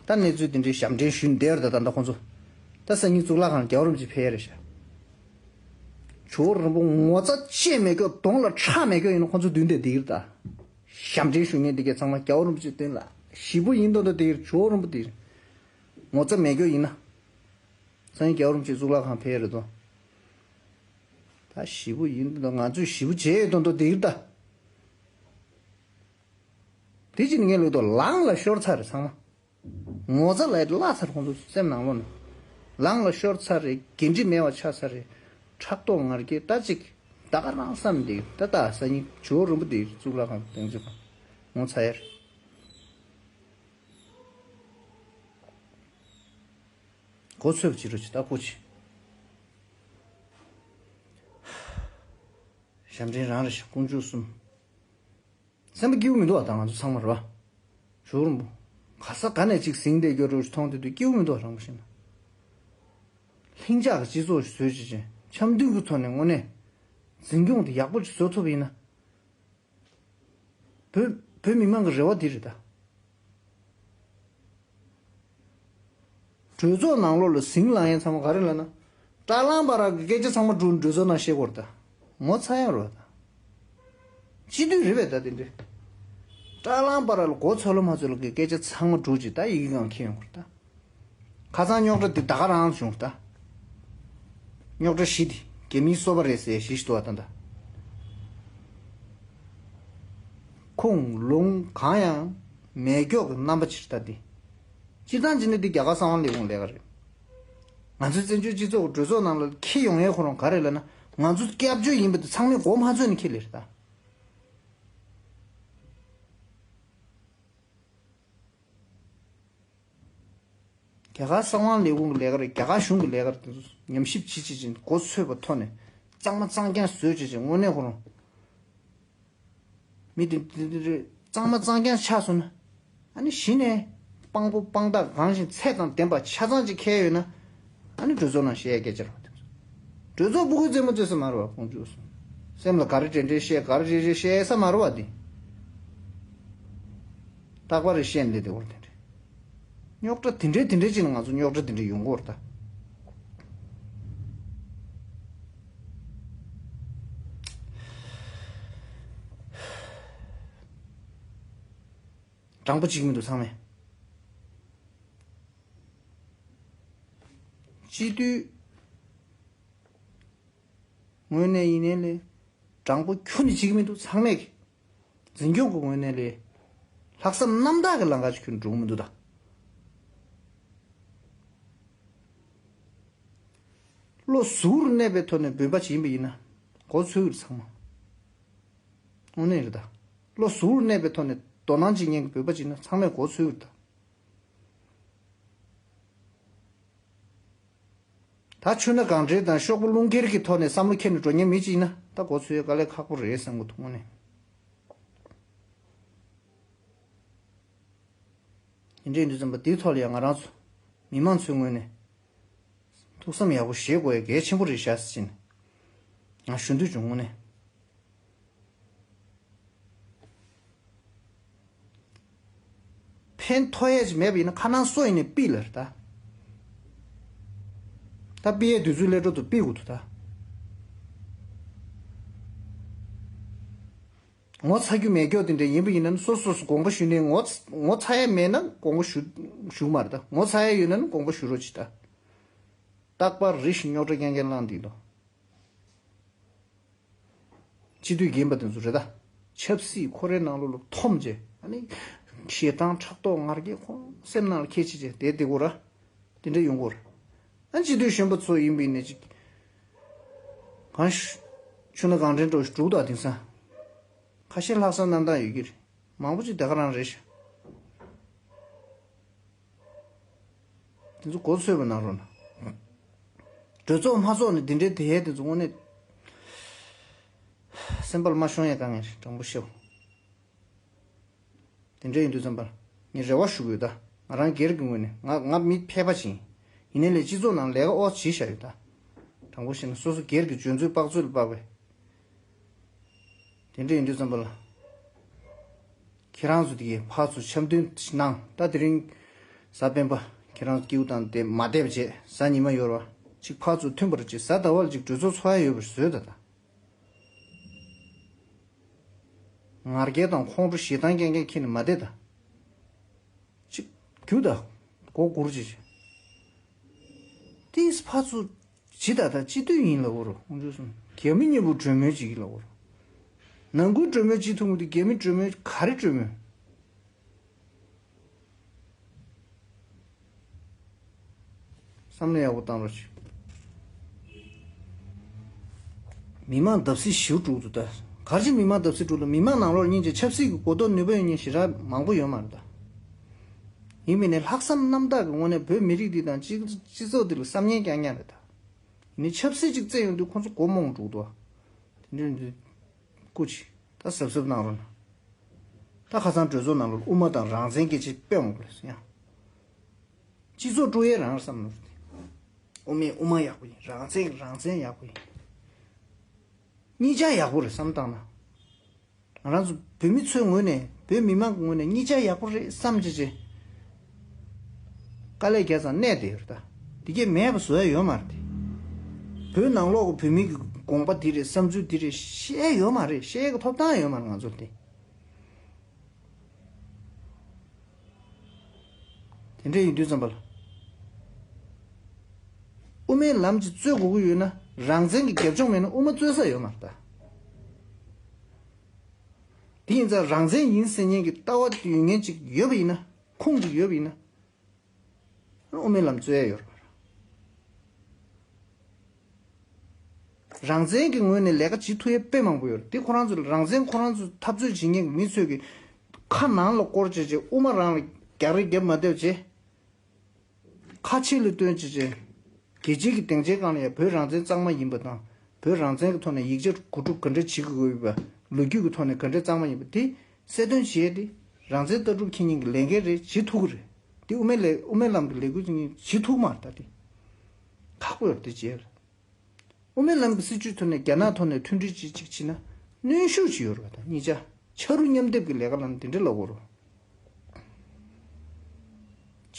ད་གནས་ཚུལ་དེ་འདྲའི་ཞབས་འདྲེན་ཞུས་བསྡད་ཡོད་རེད་ད། ད་ལྟ་ཁོང་ཚོ། ད་སང་ཉིན་གཙུག་ལག་ཁང་རྒྱལ་བ་རིན་པོ་ཆེ་ཕེབས་ཡ་རེད་ཤག་ཇོ་བོ་རིན་པོ་ངོ་ཚ་ཆེ་མེད་ཀྱོག་གདོང་ལ་ཁྲག་མེད་ཀྱོག་ཡིན་ན་ཁོང་ཚོ་མདུན་དེ་འདིར་ད། ཞབས་འདྲེན་ཞུ་མཁན་འདི་གས་ཚང་མ་རྒྱལ་བ་རིན་པོ་ཆེ་མདུན་ལ་ཞེ་པོ་ཡིན་མདོག་མདོག་འདིར་ཇོ་བོ་རིན་པོ་འདིར། ངོ་ཚ་མེད་ཀྱོག་ཡིན་ན། སང་ཉིན་རྒྱལ་བ་རིན་པོ་ཆེ་གཙུག་ལག་ཁང་ཕེབས་རེད་དོ། ད་ཞེ་པོ་ཡིན་མདོག་ང་ཚོས་ཞེ་པོ་བྱས་ཡོད་མདོག་མདོག་འདིར་ད། དེ་ཅི་ནས་ངས་ལོས་དོ་ལངས་ལ་ཤོར་ཚར་རེད་ཚང་མ། ངོ་ཚ་ལ་བརླག་ཚར་ཁོང་ཚོ་སེམས་ནང་ལོགས་ནས། ལངས་ལ་ཤོར་ཚར་རེད། འགན་འཁྲི་མེད་པ་ཆགས་ཚར་རེད། ཕྲག་དོག་ངར་སྐད་ད་ཅིག་ད་ག་རང་བསམ་འདུག་ད་ད་སང་ཉིན་ཇོ་བོ་རིན་པོ་འདིར་གཙུག་ལག་ཁང་དུ་གདེང་ཚོད་ངོ་ཚ་ཡ་རེད། གོ་ཚོད་པ་བྱེད་རོགས་བྱེད་ད་ཁོ་ཆེ། ཞབས་འདྲེན་རང་རེད་ཤག་དཀོན་མཆོག་གསུམ། སེམས་པ་སྐྱིད་པོ་མི་འདུག་བ་ད་ང་ཚོ་ཚང་མ་རེད་བ། ཇོ་བོ་རིན་པོ། ག་ས་ག་ནས་ཅིག་ཟིང་བསྡད་རྒྱུ་རེད་མཐོང་དུས་དུས་སྐྱིད་པོ་མི་འདུག་བ་རང་པོ་ཤེས་ན། ལྷིང་འཇགས་ཀྱི་སྤྱི་ཚོགས་ཤིག་བཟོས་བྱས་ཅིང་འཆམ་མཐུན་གྱི་ཐོག་ནས་དངོས་གནས། འཛིན་སྐྱོང་དེ་ཡག་པོ་ཅིག་བཟོ་ཐུབ་པ་ཡིན་ན། བོད་བོད་མི་མང་གི་རེ་བ་འདི་རེད་ད། གྲོས་ཚོགས་ནང་ལོགས་ལ་ཟིང་ལངས་ཡས་ཚང་མ་ག་རེ་ལབ་ན། བཀྲ་ལམ་བར་གྱི་སྐད་ཆ་ཚང་མ་གྲོས་གྲོས་ཚོགས་ནང་བཤད་དགོས་རེད་ད། ངོ་ཚ་ཡ་རེད་ད། སྤྱི་འཐུས་རེད་པས་ད་དེ་འདྲས། བཀྲ་ལམ་བར་ལ་མགོ་ཚོས་ལ་མ་ཚོས་ལ་གི་སྐད་ཆ་ཚང་མ་གྲོས་ཀྱིས་ད་ཡི་གེ་སྒང་འཁྱེར་ཡོང་དགོས་རེད་ད། ཁ་སང་རྙོག་དྲ་འདི་ད་ག་རང་བྱུང་ད། རྙོག་དྲ་བཞི་འདི་རྒྱ་མིའི་སོ་པ་རེད་ཟེར་བཞི་ཞིག་འདུག་བ་ད་ད། ཁུངས་ལུང་གང་ཡང་མེད་མགྱོགས་ཀྱི་རྣམ་པ་ཕྱིར་ལྟ་འདི། སྤྱིར་བཏང་བྱས་ན་འདི་རྒྱ་གར་གསང་བ་ལས་ཁུངས་ལས་ཀ་རེད། ང་ཚོའི་བཙན་བྱོལ་སྤྱི་ཚོགས་ཀྱི་གྲོས་ཚོགས་ནང་ལ་འཁྱེར་ཡོང་ཡས་ཁོ་རང་ག་རེ་ལབ་ན་ང་ཚོ་སྐྱབས་བཅོལ་ཡིན་པ་འདི་ཚང་མས་མགོ་མ་ཚོས་ནས་འཁྱེར་ལེ་རེད་ད། རྒྱ་གར་གསང་བ་ལས་ཁུངས་ཀྱི་ལས་ཀ་རེད། རྒྱ་གར་གཞུང་གི་ལས་ཀ་རེད། དེ་ཚོ་ཉམས་ཞིབ་བྱེད་བྱེད་ཅིང་མགོ་ཚོས་པ་ཐོག་ནས་གཙང་མ་གཙང་རྐྱང་བཟོས་བྱེད་ཅིང་དངོས་གནས་ཁོ་རང་མི་དེ་དེ་དེ་རེད། གཙང་མ་གཙང་རྐྱང་ཆགས་སོང་ན་ཨ་ནི་གཞི་ནས་དཔང་པོ་དཔང་རྟགས་གང་ཞིག་ཚད་དང་ལྡན་པ་ཆ་ཚང་ཅིག་འཁེལ་ཡོད་ན་ཨ་ནི་གྲོས་ཚོགས་ནང་བཤད་ཡ་སྐད་ཆ་རེད་པ། དེ་ཚོ་གྲོས་ཚོགས་སྤུ་གུའི་རྩེད་མོ་རྩེ་ས་མ་རེད་པ། ཁོང་ཚོས་སེམས་ལ་ག་རེ་དྲན་དྲན་བཤད་ག་རེ་རེ་རེ་བཤད་ས་མ་རེད་པ། དེ་རྟག་པར་བཤད་བསྡད་དེ་འོར་དེ་འདྲ། རྙོག་དྲ་དེ་འདྲའི་དེ་འདྲའི་ཅིག་ན་ང་ཚོ་རྙོག་དྲ་དེ་འདྲ་ཡོང་གི་ཡོད་རེད་ད། དྲང་པོ་བྱེད་ཀྱི་མི་འདུག་ཚང་མས། སྤྱི་འཐུས་ངོས་ནས་ཡིན་ནའི་ལས། དྲང་པོ་ཁྱོན་ནས་བྱེད་ཀྱི་མི་འདུག་ཚང་མས་ཀྱི། འཛིན་སྐྱོང་གི་ངོས་ནས་ལས། ལྷག་བསམ་རྣམ་དག་གི་ལམ་ཁ་ཞིག་ཁྱོན་འགྲོ་གི་མི་འདུག་ད། བློ་གཟུ་བོར་གནས་པའི་ཐོག་ནས་འབོད་པ་བྱེད་ཡིན་པ་ཡིན་ན། མགོ་ཚོས་ཀྱི་རེད་ཚང་མ། དངོས་གནས་རེད་ད། བློ་གཟུ་བོར་གནས་པའི་ཐོག་ནས་དོ་སྣང་བྱེད་མཁན་གྱི་འབོད་པ་བྱེད་ན་ཚང་མས་མགོ་ཚོས་ཀྱི་རེད་ད། ད་ཆུ་སྣ་གངས་འདྲེན་དང་ཤོག་བུ་རླུང་འཁྱེར་གྱི་ཐོག་ནས་བསམ་བློ་འཁྱེར་ནས་འགྲོ་མཁན་མི་གཅིག་ཡིན་ན་ད་མགོ་ཚོས་དཀའ་ལས་ཁག་པོ་རེད་བསམ་གྱི་འདུག་དངོས་གནས། དེ་འདྲ་ཡིན་དུས་ཙམ་པ་དེའི་ཐོག་ལ་ཡང་ང་རང་ཚོ་མི་མང་ཚོའི་ངོས་ནས་ཐུགས་བསམ་ཡག་པོ་བཞེས་དགོས་ཡ་གལ་ཆེན་པོ་རེད་ཤག་ཟེར་ནས་ང་ཞུ་འདོད་བྱུང་། དངོས་གནས། ཕན་ཐོགས་ཡས་ཅིག་མེད་པ་ཡིན་ན་ཁ་ནང་སོ་ཡིན་ནས་ཕུད་ལ་རེད་ད། ད་ཕུད་ཡས་དུས་ཚོད་སླེབས་འགྲོ་འདུག་ཕུད་དགོས་འདུག་ད། ངོ་ཚ་རྒྱུ་མེད་རྒྱུ་དེ་འདྲ་ཡིན་པ་ཡིན་ན་སོ་སོ་སོ་དགོངས་པ་ཞུ་ནས་ངོ་ཚ་ངོ་ཚ་ཡས་མེད་ན་དགོངས་པ་ཞུ་ཞུ་མ་རེད་ད། ངོ་ཚ་ཡས་ཡོད་ན་ནི་དགོངས་པ་ཞུ་རོགས་གྱིས་ད། རྟག་པར་རེ་ཞིག་རྙོག་དྲ་རྐྱང་རྐྱང་བསླངས་འདུག་ད། སྤྱི་འཐུས་རྒན་པ་དེ་ཚོ་རེད་ད། ཆབ་སྲིད་ཁོ་རའི་ནང་ལོགས་ལ་འཐོམ་བྱས་ཨ་ནི། ཞེ་སྡང་ཕྲག་དོག་ངར་སྐད་ཁོང་སེམས་ནང་ལ་ཁྱེར་བྱས་བྱས་བསྡད་བསྡད་དགོས་ར། དེ་འདྲ་ཡོང་གི་རེད། ཨ་སྤྱི་འཐུས་གཞོན་པ་ཚོ་ཡིན་པ་ཡིན་ནའི་ཅིག་གང་ཞུ། ཆུ་སྣ་གངས་འདྲེན་འགྲོ་ཞིག་འགྲོ་གི་འདུག་ཨ། དེང་སང་ཁ་ཤས་ལྷག་བསམ་རྣམ་དག་ཡོད་ཀྱི་རེད། མང་པོ་ཅིག་དེ་ག་རང་རེད་ཤག་དེ་ཚོ་མགོ་ཚོས་པ་གནང་རོགས་གནང་། གྲོས་ཚོགས་མ་ཚོགས་ནས་འདི་འདྲའི་དེ་ཡས་དེ་ཚོ་དངོས་གནས་སེམས་པ་ལ་མ་ཤོང་ཡས་དཀའ་ངལ་རེད། དྲང་པོ་བཤད། དེ་འདྲ་ཡིན་དུས་ཙམ་པར་ངས་རེ་བ་ཞུ་གི་ཡོད་ད། ང་རང་སྒེར་གྱི་ངོས་ནས་ང་ང་མི་ཕལ་པ་ཞིག་ཡིན། ཡིན་ནའི་ལས་སྤྱི་ཚོགས་ནང་ལས་ཀ་ཨོ་བྱེད་བཞག་ཡོད་ད། དྲང་པོ་བཤད་ན་སོ་སོ་སྒེར་གྱི་འཇོན་ཚོད་དཔག་ཚོད་ལ་དཔག་པའི་དེ་འདྲ་ཡིན་དུས་ཙམ་པ་ལ། ཁྱེད་རང་ཚོ་དེ་གའི་ཕར་ཚུར་འཆམ་མཐུན་གནང་ད། དེ་རིང་གཟའ་སྤེན་པ་ཁྱེད་རང་ཚོ་སྐྱིད་པོ་དང་དེ་མ་བསྡད་པ་བྱས། གཟའ་ཉི་མ་ཡོད་ར་བ་ཅིག་ཕར་ཚུར་མཐུན་པར་བྱེད། གཟའ་ཟླ་བ་ལ་ཅིག་གྲོས་ཚོགས་ཚོགས་ཡ་ཡོད་པར་བཟོས་ད་ད། ང་རྒྱལ་དང་ཁོང་ཁྲོ་ཞེ་སྡང་རྐྱང་རྐྱང་ཁྱེར་ནས་མ་བསྡད་ད། ཅིག་རྒྱུགས་ད། མགོ་སྒུར་ཅིག་ཅིག་ཏིས་ཕར་ཚུར་ཇི་ལྟར་ད་སྤྱི་འཐུས་ཡིན་ལབ་དགོས་རེད། ཁོང་ཚོས་གསུངས། རྒྱ་མི་མཉམ་པོ་གྲོས་མོལ་བྱེད་ཀྱི་ལབ་དགོས་རེད། ནང་ཁུལ་གྲོས་མོལ་བྱེད་ཐུབ་མི་འདུག་རྒྱ་མི་གྲོས་མོལ་ག་རེ་གྲོས་མོལ། བསམ་བློ་ཡག་པོ་བཏང་རོགས་བྱེད། མི་མང་བརྡབ་གསིག་ཞེ་པོ་འགྲོ་གི་འདུག་ད། ག་རེ་བྱས་མི་མང་བརྡབ་གསིག་འགྲོ་ལ། མི་མང་ནང་ལོགས་སྙིང་རྗེ་ཆབ་སྲིད་ཀྱི་གོ་རྟོགས་ནུས་པ་ཡོད་མཁན་ཞེ་དྲག་མང་པོ་ཡོད་མ་རེད་ད། ཡིན་མིན་ནས་ལྷག་བསམ་རྣམ་དག་གི་ངོས་ནས་བོད་མི་རིགས་འདི་དང་སྤྱི་སྤྱི་ཚོགས་འདི་ལ་བསམ་ཉན་རྐྱང་རྐྱང་རེད་ད། ཡིན་ནའི་ཆབ་སྲིད་ཅིག་བཙན་ཡོང་དུས་ཁོང་ཚོ་མགོ་རྨོངས་འགྲོ་གི་འདུག་བ། དེ་འདྲ་ཡིན་དུས་སྐུ་མཁྱེན་ད་གཟབ་གཟབ་གནང་རོགས་གནང་། ད་ཁ་སང་གྲོས་ཚོགས་ནང་ལོགས་དབུ་མ་དང་རང་བཙན་སྐད་ཆ་དཔེ་མང་པོ་རེད་ཡ། སྤྱི་ཚོགས་དཀྲུག་ཡས་རང་རེད་བསམ་ནོར་དེ། དབུ་མས་དབུ་མ་ཡག་པོ་ཡིན། རང་བཙན་རང་བཙན་ཡག་པོ་ཡིན། གཉིས་ཆ་ཡག་པོ་རེད་བསམ་བཏང་ན། ང་རང་ཚོ་བོད་མི་ཚོའི་ངོས་ནས་བོད་མི་མང་གི་ངོས་ནས་གཉིས་ཆ་ཡག་པོ་རེད་བསམ་བྱས་བྱས། དཀའ་ལས་བརྒྱབ་ཙང་གནས་བསྡད་ཡོད་རེད་ད། དེ་གས་མེད་པ་བཟོ་ཡ་ཡོད་མ་རེད་དེ། བོད་ནང་ལོགས་ཀྱི་བོད་མི་གི་དགོངས་པ་འདི་རེད། བསམ་ཚུལ་འདི་རེད་བཤད་ཡ་ཡོད་མ་རེད། བཤད་ཡ་གི་ཐོབ་ཐང་ཡོད་མ་རེད་ང་ཚོར་དེ། དེ་འདྲ་ཡིན་དུས་ཙམ་པ་ལ། དབུ་མའི་ལམ་གྱི་རྩོད་དགོས་ཀྱི་ཡོད་ན། རང་བཙན་གྱི་རྒྱབ་ལྗོངས་མེད་ན་དབུ་མ་རྩོད་ས་ཡོད་མ་རེད་ད། དེ་ཡིན་ཙང་རང་བཙན་ཡིན་ཟེར་མཁན་གྱི་ལྟ་བ་ཡོད་མཁན་ཅིག་ཡོད་པ་ཡིན་ན། ཁུངས་ཅིག་ཡོད་པ་ཡིན་ན། དབུ་མའི་ལམ་རྩོད་ཡ་ཡོད་རེད་པ། རང་བཙན་གྱི་ངོས་ནས་ལས་ཀ་བྱེད་ཐུབ་ཡ་དཔེ་མང་པོ་ཡོད་རེད། དེ་ཁོ་རང་ཚོ་ལ་རང་བཙན་ཁོ་རང་ཚོ་འཐབ་རྩོད་བྱེད་མཁན་གྱི་མི་ཚོས་ཀྱི་ཁ་ནང་ལ་སྐོར་བྱས་བྱས་དབུ་མ་རང་ལ་རྒྱག་རེས་བརྒྱབ་མ་བསྡད་བྱས། ཁ་ཕྱི་ལ་སྟོན་བྱས་བྱས། རྒྱལ་སྤྱིའི་གི་སྡིངས་ཆའི་སྒང་ལ་ཡང་བོད་རང་བཙན་གཙང་མ་ཡིན་པ་དང་། བོད་རང་བཙན་གྱི་ཐོག་ནས་ཡིག་ཆ་གོ་སྒྲིག་ག་འདྲ་བྱེད་དགོས་ཡོད་པ། ལོ་རྒྱུས་ཀྱི་ཐོག་ནས་ག་འདྲ་གཙང་མ་ཡིན་པ་དེ་གསལ་སྟོན་བྱས་ཏེ། རང་བཙན་ལྟ་གྲུབ་འཁྱེར་མཁན་གྱི་ལས་འགན་རེད། བྱེད་ཐུབ་ཀྱི་རེད། དེ་དབུ་མའི་ལས་དབུ་མའི་ལམ་གྱི་ལས་འགུལ་ཚོ་གཉིས་བྱེད་ཐུབ་ཀྱི་མ་རེད་ད་དེ། ཁག་པོ་ཡོད་རེད་དེ་བྱས་ལ། དབུ་མའི་ལམ་གྱི་སྲིད་བྱུས་ཐོག་ནས་རྒྱ་ནག་ཐོག་ནས་མཐུན་སྒྲིལ་ཅིག་ཅིག་བྱས་ན་གནོན་ཤུགས་ཅིག་ཡོད་རེད་པ། ད་གཉིས་ཆ་ཆ་རུ་མཉམ་སྡེབ་ཀྱི་ལས་ཀ་ལབ་ན་དེ་འདྲ་ལབ་དགོས་རེད།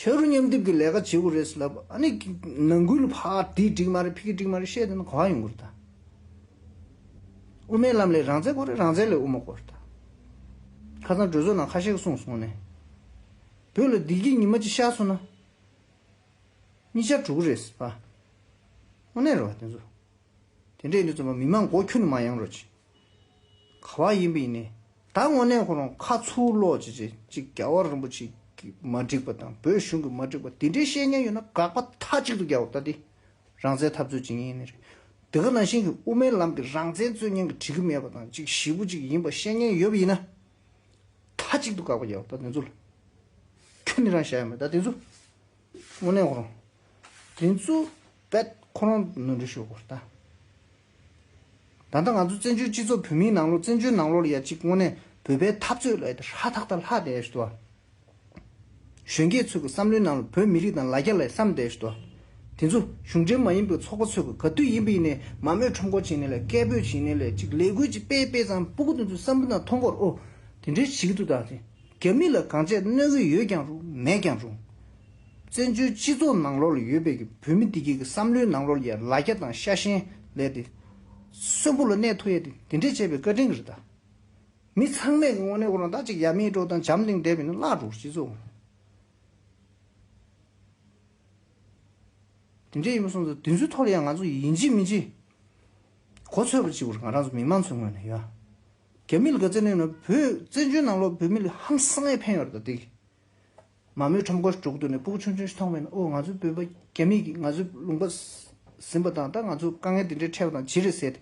ཆ་རུ་མཉམ་སྡེབ་ཀྱི་ལས་ཀ་བྱེད་དགོས་རེད་ཟེར་ལབ། ཨ་ནི་ནང་ཁུལ་ལ་ཕར་འདི་འགྲིག་མ་རེད། ཕ་གི་འགྲིག་མ་རེད་བཤད་བསྡད་ན་ག་པར་ཡོང་གི་རེད་ད། དབུ་མའི་ལམ་ལ་རང་བཙན་དགོས་རེད། རང་བཙན་ལ་དབུ་མ་དགོས་རེད་ད། ཁ་སང་གྲོས་ཚོགས་ནང་ཁ་ཤས་ཀྱིས་གསུངས་སོང་ནས། བོད་ལ་བདེ་སྐྱིད་ཉི་མ་གཅིག་ཤར་སོང་ན། གཉིས་ཆ་འགྲོ་གི་རེད་ཟེར་བ། དངོས་གནས་རེད་པ་དེ་ཚོ། དེ་འདྲ་ཡིན་དུས་ཙམ་པ་མི་མང་མགོ་ཁྱོན་ནས་མ་གཡེང་རོགས་གྱིས། ག་པར་ཡིན་པ་ཡིན་ནའི། ད་དངོས་གནས་ཁོ་རང་ཁ་ཚུར་སློག་བྱས་བྱས་ཅིག་རྒྱལ་བ་རིན་པོ་ཆེ་གི་མ་འགྲིག་པ་དང་བོད་གཞུང་གི་མ་འགྲིག་པ་དེ་འདྲའི་བཤད་མཁན་ཡོད་ན་དགག་པ་མཐའ་གཅིག་ཏུ་རྒྱག་དགོས། ད་དེ་རང་བཙན་འཐབ་རྩོད་བྱེད་མཁན་ཡིན་ནི་རེད། དེ་ག་ནང་བཞིན་གྱི་དབུ་མའི་ལམ་གྱི་རང་བཙན་རྩོད་མཁན་གྱི་འགྲིག་གི་མེད་པ་དང་ཅིག་ཞེ་པོ་ཅིག་ཡིན་པ་བཤད་མཁན་ཡོད་པ་ཡིན་ན། མཐའ་གཅིག་ཏུ་དགག་པ་རྒྱག་དགོས། ད་དེ་ཚོ་ལ་ཁྱོན་ནས་རང་བཞག་ཡ་མེད། ད་དེ་ཚོ། དངོས་གནས་ཁོ་རང་། དེ་ཚོ་བེད་ཁོ་རང་ནོར་འཁྲུལ་ཤོར་དགོས་རེད་ད། ད་ལྟ་ང་ཚོ་བཙན་བྱོལ་སྤྱི་ཚོགས་བོད་མིའི་ནང་ལོགས་བཙན་བྱོལ་ནང་ལོགས་ལ་ཡ་གཅིག་དངོས་གནས་བོད་པའི་འཐབ་རྩོད་ལ་ཡ་དེ་ཧྲ་ཐག་ཐག་ལྷག་བསྡད་ཡོད་དོ། གཞོན་སྐྱེས་ཚོ་གི་བསམ་བློའི་ནང་ལ་བོད་མི་རིགས་དང་ལ་རྒྱ་ལ་ཡ་བསམ་བསྡད་ཡོད་དོ། དེ་ཚོ་གཞུང་འབྲེལ་མ་ཡིན་པའི་ཚོགས་པ་ཚོ་གི་ག་དུས་ཡིན་པ་ཡིན་ནའི་མ་རྨོས་ཁྲོམ་སྐོར་བྱས་ནའི་ལས་སྐད་འབོད་བྱས་ནའི་ལས་གཅིག་ལས་འགུལ་གཅིག་སྤེལ་སྤེལ་ཙང་སྤུ་གུ་དེ་ཚོའི་བསམ་བློ་ནང་ཐོན་གོ་རེད། ཨོ། དེ་འདྲའི་བྱེད་ཀྱི་འདུག་ད་དེ། རྒྱ་མི་ལ་གང་བྱས་གནོད་ཀྱི་ཡོད་ཀྱང་རུང་མེད་ཀྱང་རུང་། བཙན་བྱོལ་སྤྱི་ཚོགས་ནང་ལོགས་ལ་ཡོད་པའི་གི་བོད་མི་འདི་གའི་གི་བསམ་བློའི་ནང་ལོགས་ལ་ཡ་ལ་རྒྱ་དང་ཤ་ཞེན་ལས་དེ། གསོན་པོ་ལ་གནས་ཐུབ་ཡ་དེ་དེ་འདྲས་བྱས་པའི་བཀའ་དྲིན་གྱི་རེད་ད། མི་ཚང་མས་གི་དངོས་གནས་ཁོ་རང་ད་ཅིག་ཡ་མེད་འགྲོ་དང་འཇམ་ཐིང་བསྡད་པ་ཡིན་ན་བརླག་འགྲོ་སྤྱི་ཚོགས། དེ་འདྲས་ཡིན་པ་སོང་ཙང་དེ་ཚོའི་ཐོག་ལ་ཡང་ང་ཚོ་ཡིན་གཅིག་མིན་གཅིག་གོ་ཚོད་པ་གཅིག་པུར་ང་རང་ཚོ་མི་མང་ཚོའི་ངོས་ནས་ཡོད། རྒྱ་མི་ལ་ག་ཚད་ནས་ན་བོད་བཙན་བྱོལ་ནང་ལོགས་བོད་མི་ལ་ཧང་སང་ཡས་ཕན་ཡོད་རེད་ད་དེ། མ་རྨོས་ཁྲོམ་སྐོར་འགྲོ་གི་འདུག་ནས་སྤུ་གུ་ཆུང་ཆུང་ཞིག་མཐོང་བས་ན་ཨོ་ང་ཚོའི་བོད་པ་རྒྱ་མི་གིས་ང་ཚོའི་ལུང་པ་ཟིན་པ་དང་ད་ང་ཚོ་དཀའ་ངལ་དེ་འདྲའི་འཕྲད་པ་དང་ཇི་རེད་ཟེར་ཏེ།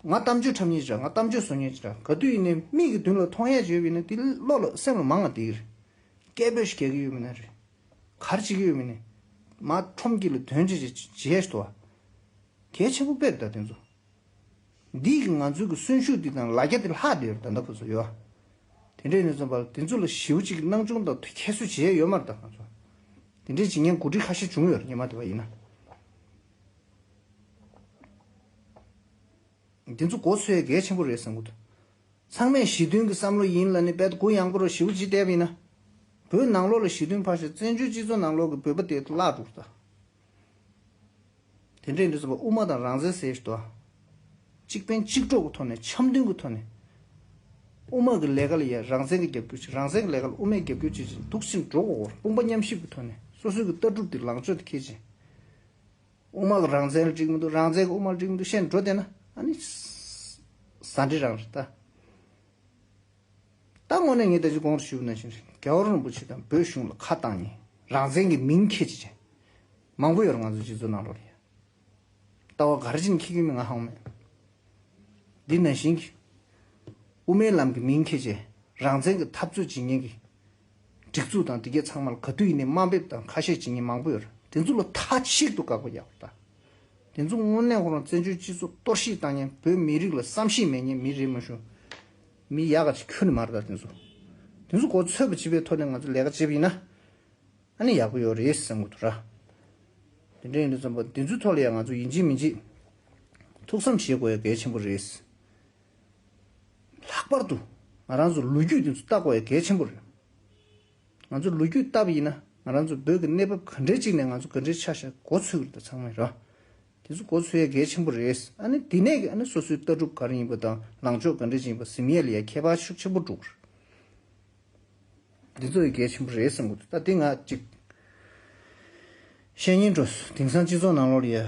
ང་གཏམ་བརྗོད་འཁྲབ་མཁན་ཅིག་ར། ང་གཏམ་བརྗོད་བཟོ་མཁན་ཅིག་ར། ག་དུས་ཡིན་ནའི་མིག་གི་མདུན་ལ་མཐོང་ཡས་ཅིག་ཡོད་པ་ཡིན་ན་དེ་བློ་ལ་སེམས་ལ་མང་ང་བསྡད་ཀྱི་རེད། སྐད་འབོད་ཞིག་རྒྱག་གི་ཡོད་མིན་ན་རེད། ག་རེ་བྱེད་ཀྱི་ཡོད་མིན་ནི། མ་ཁྲོམ་དཀྱིལ་ལ་དོན་ཅིག་ཅིག་བྱེད་ཡས་ཤིག་འདུག་བ། གལ་ཆེན་པོ་དཔེ་རེད་ད་དེ་ཚོ། འདི་གི་ང་ཚོའི་གི་གསོན་ཤུགས་འདི་དང་ལ་རྒྱ་དེ་ལྷག་བསྡད་ཡོད་རེད་ད་ལྟ་ཁོ་ཚོ་ཡོད། དེ་འདྲ་ཡིན་ཙང་པ་དེ་ཚོ་ལ་ཞེ་པོ་ཅིག་སྣང་ཆུང་དང་ཁྱད་གསོད་བྱས་ཡོད་མ་རེད་ད་ང་ཚོ། དེ་འདྲའི་བྱེད་མཁན་འགོ་ཁྲིད་ཁ་ཤས་བྱུང་ཡོད་རེད་སྔོན་མ་དེ་བ་ཡིན་ན། དེ་ཚོ་མགོ་ཚོས་ཡ་གལ་ཆེན་པོ་རེད་བསམ་གི་འདུག་ཚང་མས་ཞི་མཐུན་གྱི་བསམ་བློ་ཡིན་ལབ་ནས་དཔེ་གུ་ཡངས་པོ་རུ་ཞེ་པོ་ཅིག་བསྡད་པ་ཡིན་ན། བོད་ནང་ལོགས་ལ་ཞི་མཐུན་ཕར་བཞག་བཙན་བྱོལ་སྤྱི་ཚོགས་ནང་ལོགས་ཀྱི་བོད་པ་དེ་བརླག་འགྲོ་གི་རེད་ད། དེ་འདྲའི་འདི་ཚོ་པ་དབུ་མ་དང་རང་བཙན་ཟེར་ཞིག་འདུག་གཅིག་ཕན་གཅིག་གྲོགས་ཀྱི་ཐོག་ནས་འཆམ་མཐུན་གྱི་ཐོག་ནས། དབུ་མ་གི་ལས་ཀ་ལ་ཡ་རང་བཙན་གྱི་རྒྱབ་སྐྱོར་བྱེད། རང་བཙན་གྱི་ལས་ཀ་ལ་དབུ་མའི་རྒྱབ་སྐྱོར་བྱེད་ཅིང་འདུག་ཕྱིན་འགྲོ་དགོས། དབུ་མ་མཉམ་གཤིབ་ཀྱི་ཐོག་ནས་སོ་སོའི་གི་ལྟ་གྲུབ་དེ་ལངས་ཕྱོགས་དེ་འཁྱེར་ཅིང་། དབུ་མ་ལ་རང་བཙན་ལ་འགྲིག་མི་འདུག་རང་བཙན་གྱི་དབུ་མ་ལ་འགྲིག་མི་འདུག་བཤད་འགྲོ་བསྡད་ན་ཨ་ནི། ཟ་འདྲེ་རང་རེད་ད། ད་དངོས་གནས་ངས་ད་ཅི་གོང་དུ་ཞུས་པ་ནང་བཞིན་རེད། རྒྱལ་བ་རིན་པོ་ཆེ་དང་བོད་གཞུང་ལ་ཁ་བཏང་ནས་རང་བཙན་གྱི་མིང་འཁྱེར་བྱས་བྱས། མང་པོ་ཡོད་རེད་ང་ཚོ་སྤྱི་ཚོགས་ནང་ལོགས་ལ་ཡ། ལྟ་བ་ག་རེ་བྱས་ནས་འཁྱེར་གྱི་མིན་ང་ཧ་གོ་མེད། འདི་ནང་བཞིན་གྱི། དབུ་མའི་ལམ་གྱི་མིང་འཁྱེར་བྱས་རང་བཙན་གྱི་འཐབ་རྩོད་བྱེད་མཁན་གྱི། སྒྲིག་འཛུགས་དང་དེ་གའི་ཚང་མ་ལ་ག་དུས་ཡིན་ནའི་དམའ་འབེབས་དང་ཁ་ཤས་བྱེད་མཁན་མང་པོ་ཡོད་རེད། དེ་ཚོ་ལ་མཐའ་གཅིག་ཏུ་བཀག་པ་རྒྱག་དགོས་རེད་ད། དེ་ཚོ་དངོས་གནས་ཁོ་རང་བཙན་བྱོལ་སྤྱི་ཚོགས་གཏོར་བཤིག་བཏང་མཁན་བོད་མི་རིགས་ལ་བསམ་ཤེས་མེད་མཁན་མི་རེད་མ་ཞུ། མི་ཡག་ག་ཅིག་ཁྱོན་ནས་མ་རེད་ད་དེ་ཚོ། དེ་ཚོ་མགོ་ཚོས་པ་བྱེད་པའི་ཐོག་ནས་ང་ཚོ་ལས་ཀ་བྱེད་པ་ཡིན་ན། ཨ་ནི་ཡག་པོ་ཡོད་རེད་བསམ་གི་འདུག་ར། དེ་འདྲ་ཡིན་དུས་ཙམ་པ་དེ་ཚོའི་ཐོག་ལ་ཡང་ང་ཚོ་ཡིན་གཅིག་མིན་གཅིག་ཐུགས་བསམ་བཞེས་དགོས་ཡ་གལ་ཆེན་པོ་རེད། ལྷག་པར་དུ་ང་རང་ཚོ་ལོ་རྒྱུས་དེ་ཚོ་ལྟ་དགོས་ཡ་གལ་ཆེན་པོ་རེད། ང་ཚོ་ལོ་རྒྱུས་ལྟ་བ་ཡིན་ན་ང་རང་ཚོ་བོད་ཀྱི་གནས་བབ་ག་འདྲའི་ཅིག་ནས་ང་ཚོ་ག་འདྲའི་ཆ་བཞག་མགོ་ཚོས་ཀྱི་རེད་ད་ཚང་མས་ར། དེ་ཚོ་མགོ་ཚོས་ཡ་གལ་ཆེན་པོ་རེད། ཨ་ནི་དེ་ནས་ཀྱི་ཨ་ནི་སོ་སོའི་ལྟ་གྲུབ་ག་རེ་ཡིན་པ་དང་ལངས་ཕྱོགས་ག་འདྲ་ཅིག་ཡིན་པ་ཟིན་ཡས་ལ་ཡ་ཁྱད་པར་ཤུགས་ཆེན་པོ་འགྲོ་གི་རེད། འདི་ཚོ་ཡི་གལ་ཆེན་པོ་རེད་བསམ་གི་འདུག་ད་འདི་ང་གཅིག་བཤད་སྙིང་འདོད། དེང་སང་སྤྱི་ཚོགས་ནང་ལོགས་ལ་ཡ།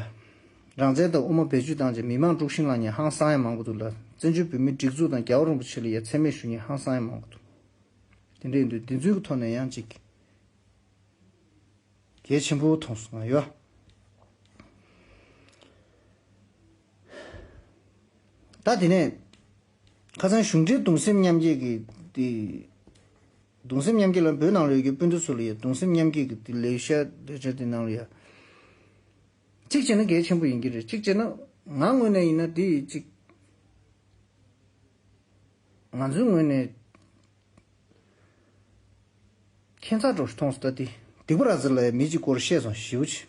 རང་བཙན་དང་དབུ་མ་བེད་སྤྱོད་བཏང་རྗེས་མི་མང་དཀྲུག་ཤིང་ལངས་མཁན་ཧང་སང་ཡ་མང་པོ་འདུག་ལ། བཙན་བྱོལ་བོད་མིའི་སྒྲིག་འཛུགས་དང་རྒྱལ་བ་རིན་པོ་ཆེ་ལ་ཡ་མཚན་སྨད་ཞུ་མཁན་ཧང་སང་ཡ་མང་པོ་འདུག་དེ་འདྲ་ཡིན་དུས་འདི་ཚོའི་ཐོག་ནས་ཡང་གཅིག་གལ་ཆེན་པོ་མཐོང་སོང་ང་ཡོད། ད་དེ་ནས་ཁ་སང་གཞུང་འབྲེལ་གདུང་སེམས་མཉམ་སྐྱེད་ཀྱི་དེ། གདུང་སེམས་མཉམ་སྐྱེད་ལ་བོད་ནང་ལ་ཡོད་རྒྱུ་སྤུན་ཟླ་ཚོ་ལ་ཡ་གདུང་སེམས་མཉམ་སྐྱེད་ཀྱི་དེ་ལས་ཤ་ལས་བྱ་དེ་ནང་ལ་ཡ། གཅིག་བྱས་ན་གལ་ཆེན་པོ་ཡིན་གྱི་རེད། གཅིག་བྱས་ན་ང་ངོས་ནས་ཡིན་ན་དེ་གཅིག་ང་ཚོའི་ངོས་ནས། ཁྱད་མཚར་འདྲ་བོ་ཞིག་མཐོང་སོང་ད་དེ། སྡིག་པ་ར་ཛི་ལ་ཡ་མི་གཅིག་སྐོར་བཤད་སོང་ཞེ་པོ་ཅིག་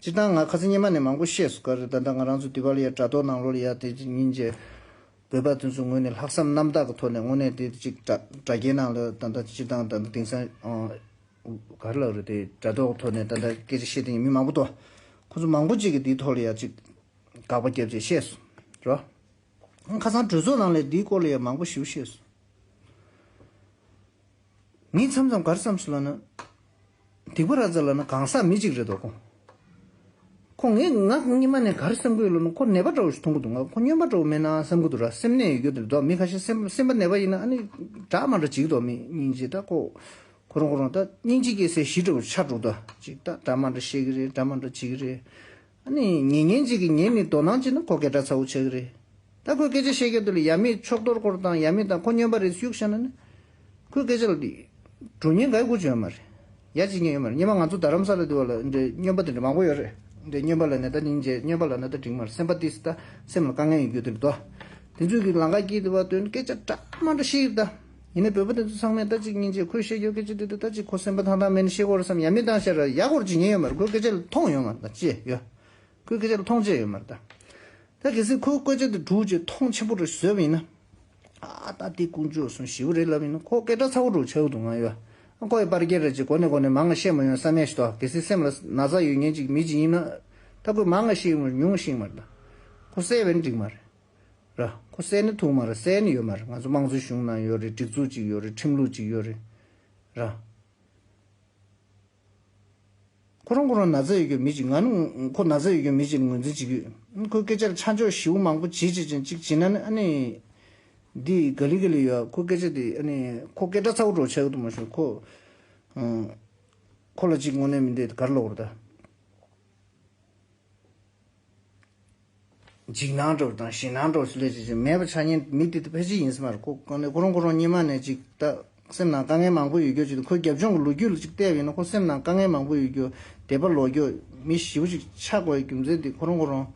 སྤྱིར་བཏང་ང་ཁ་སང་སྔོན་མ་ནས་མང་པོ་བཤད་སོང་ག་རེ་ད་ལྟ་ང་རང་ཚོ་འདི་པ་ལ་ཡ་དྲ་ཐོག་ནང་ལོགས་ལ་ཡ་དེ་སྙིང་རྗེ། བོད་པ་དེ་ཚོ་ངོས་ནས་ལྷག་བསམ་རྣམ་དག་གི་ཐོག་ནས་དངོས་གནས་དེ་གཅིག་དྲ་དྲ་རྒྱའི་ནང་ལ་ད་ལྟ་སྤྱིར་བཏང་ད་ལྟ་དེང་སང་ཨང་། ག་རེ་ལབ་རེད་དེ་དྲ་ཐོག་ཐོག་ནས་ད་ལྟ་སྐད་ཆ་བཤད་དེ་མི་མང་པོ་འདུག་ཁོ་ཚོ་མང་པོ་ཅིག་གིས་འདིའི་ཐོག་ལ་ཡ་གཅིག་དགག་པ་བརྒྱབ་བྱས་བཤད་སོང་རོ། ཁ་སང་གྲོས་ཚོགས་ནང་ལ་འདིའི་སྐོར་ལ་ཡ་མང་པོ་ཞེ་པོ་བཤད་སོང་། ངས་མཚམས་མཚམས་ག་རེ་བསམ་སོང་ལབ་ན། སྡིག་པ་ར་ཛ་ལབ་ན་གང་ཟག་མི་གཅིག་རེད་དོ་ཁོ། ཁོ་ངས་ང་སྔོན་མ་ནས་ག་རེ་བསམ་གི་ཡོད་ལབ་ན་ཁོ་ནད་པ་འདྲ་བོ་ཞིག་མཐོང་གི་འདུག་ང་ཁོ་སྨྱོན་པ་འདྲ་བོ་མེད་ན་བསམ་གི་འདུག་ར། སེམས་ནད་ཡོད་རྒྱུ་དེ་འདུག་མི་ཁ་ཤས་སེམས་སེམས་པ་ནད་པ་ཡིན་ན་ཨ་ནི་འདྲ་མ་འདྲ་བྱེད་ཀྱི་འདུག་མི་སྙིང་རྗེ་ད་ཁོ། ཁོ་རང་ཁོ་རང་ད་སྙིང་རྗེ་སྐྱེ་སའི་གཞི་འདྲ་བོ་ཆགས་འགྲོ་ད་ཅིག་ད་འདྲ་མ་འདྲ་བཤད་གི་རེད། འདྲ་མ་འདྲ་བྱེད་གི་རེད། ཨ་ནི་ཉན་མཁན་ཅིག་གིས་ཉན་ནས་དོ་སྣང་བྱས་ན་ཁོ་སྐད་གྲགས་ཚ་བོ་ཆགས་ཀྱི་རེད། ད་ཁོས་སྐད་ཆ་བཤད་སྐབས་དེ་ལ་ཡ་མེད་ཕྱོགས་གཏོར་སྐོར་དང་ཡ་མེད་དང་ཁོ་སྨྱོན་པ་རེད་གཡུག་བཞག་ན་ནི། ཁོའི་སྐད་ཆ་ལ་འདི། འགྲོ་ཉེན་ག་ཡི་གོ་བྱོན་མ་རེད། ཡ་བྱེད་མཁན་ཡོད་མ་རེད། སྔོན་མ་ང་ཚོ་རྡ་རམ་ས་ལ་འདི་བ་ལ་འདི་སྨྱོན་པ་དེ་འདྲ་མང་པོ་ཡོད་རེད། འདི་སྨྱོན་པ་ལ་ནི་ད་སྙིང་རྗེ་སྨྱོན་པ་ལ་ནི་ད་འགྲིག་མ་རེད། སེམས་པ་ཏིས་ད་སེམས་ལ་དཀའ་ངལ་ཡོད་རྒྱུ་དེ་འདྲ་དོ། དེ་ཚོས་ཀྱི་ལམ་ཁ་སྐྱིད་དེ་བ་དོན་སྐད་ཆ་འདྲ་མ་འདྲ་བཤད་ཀྱི་ད། ཡིན་ནའི་བོད་པ་དེ་ཚོ་ཚང་མས་ད་ཅིག་སྙིང་རྗེ་ཁོས་བཤད་རྒྱུ་སྐད་ཆ་དེ་ད་ད་ཅིག་ཁོ་སེམས་པ་ཐང་ཐང་མེད་ན་བཤད་དགོས་རེད་བསམ་ཡ་མེད་བཏང་བཤད་ར་ཡག་པོ་ཅིག་ཉན་ཡོད་མ་རེད། ཁོའི་སྐད་ཆ་ལ་མཐོང་ཡོད་མ་རེད་ད་ཅི་ཡོད། ཁོའི་སྐད་ཆ་ལ་མཐོང་ཆེན་ཡོད་མ་རེད་ད། ད་གལ་སྲིད་ཁོའི་སྐད་ཆ་དེ་འགྲུབ་རྗེས་མཐོང་ཆེན་པོ་རེ་བཟོས་པ་ཡིན་ན། ཨ་ད་དེ་ཀུན་སྤྱོད་སོང་ཞེ་པོ་རེད་ལབ་ཡིན་ན་ཁོ་སྐད་གྲགས་ཚ་བོ་འགྲོ་ཆགས་འདུག་ང་ཡོད། ཨ་ཁོ་ཡི་པར་རྒྱག་རེ་ཅིག་གོ་ནས་གོ་ནས་མང་ང་བཤད་མ་ཡོང་བསམ་ཡས་ཤིག་འདུག་གལ་སྲིད་སེམས་ལ་ན་ཚ་ཡོད་མཁན་ཅིག་མི་ཅིག་ཡིན་ན། ད་ཁོས་མང་ང་བཤད་ཡོང་ཉུང་བཤད་མ་རེད་ད། ཁོ་བསད་པས་ན་འགྲིག་མ་རེད། ར། ཁོ་བསད་ན་ཐུག་མ་རེད། བསད་ན་ཡོད་མ་རེད། ང་ཚོ་དམངས་གཙོའི་གཞུང་ནང་ཡོད་རེད། སྒྲིག་འཛུགས་ཅིག་ཡོད་རེད། ཁྲིམས་ལུགས་ཅིག་ཡོད་རེད། ར། ཁོ་རང་ཁོ་རང་ན་ཚ་ཡོད་རྒྱུ་མི་གཅིག་ང་ནི་ཁོ་ན་ཚ་ཡོད་རྒྱུ་མི་གཅིག་ལ་ངོས་འཛིན་བྱེད་ཀྱི་ཡོད། ཁོའི་སྐད་ཆ་ལ་ཆ་འཇོག་ཞེ་པོ་མང་པོ་བྱེད་བྱེད་ཅིང་གཅིག་བྱེད་ན་ནི་ཨ་ནི། འདི་ག་ལི་ག་ལི་ཡོད། ཁོའི་སྐད་ཆ་དེ་ཨ་ནི་ཁོ་སྐད་གྲགས་ཚ་བོ་འགྲོ་ཆགས་ཀྱི་འདུག་མ་གཞི་ཁོ། ཁོ་ལ་གཅིག་དངོས་གནས་མི་འདོད་ག་རེ་ལབ་དགོས་རེད་ད། འཇིགས་སྣང་འདྲ་བོ་དང་ཞེད་སྣང་འདྲ་བོ་ཞིག་སླེབས་བྱས་ཅིག་མེད་པ་ཆགས་ཉེན་མི་དེ་དེ་ཕལ་ཆེར་ཡིན་ས་མ་རེད། ཁོ་ཁོ་ནས་ཁོ་རང་ཁོ་རང་སྔོན་མ་ནས་ཅིག་ད་སེམས་ནང་དཀའ་ངལ་མང་པོ་ཡོད་རྒྱུ་ཅིག་ཁོའི་རྒྱབ་ལྗོངས་ཀྱི་ལོ་རྒྱུས་ལ་ཅིག་བལྟས་པ་ཡིན་ན་ཁོ་སེམས་ནང་དཀའ་ངལ་མང་པོ་ཡོད་རྒྱུ་དད་པ་ལོག་རྒྱུ་མི་ཞེ་པོ་ཅིག་ཆགས་དགོས་ཡ་རྒྱུ་མཚན་དེ་ཁོ་རང་ཁོ་རང་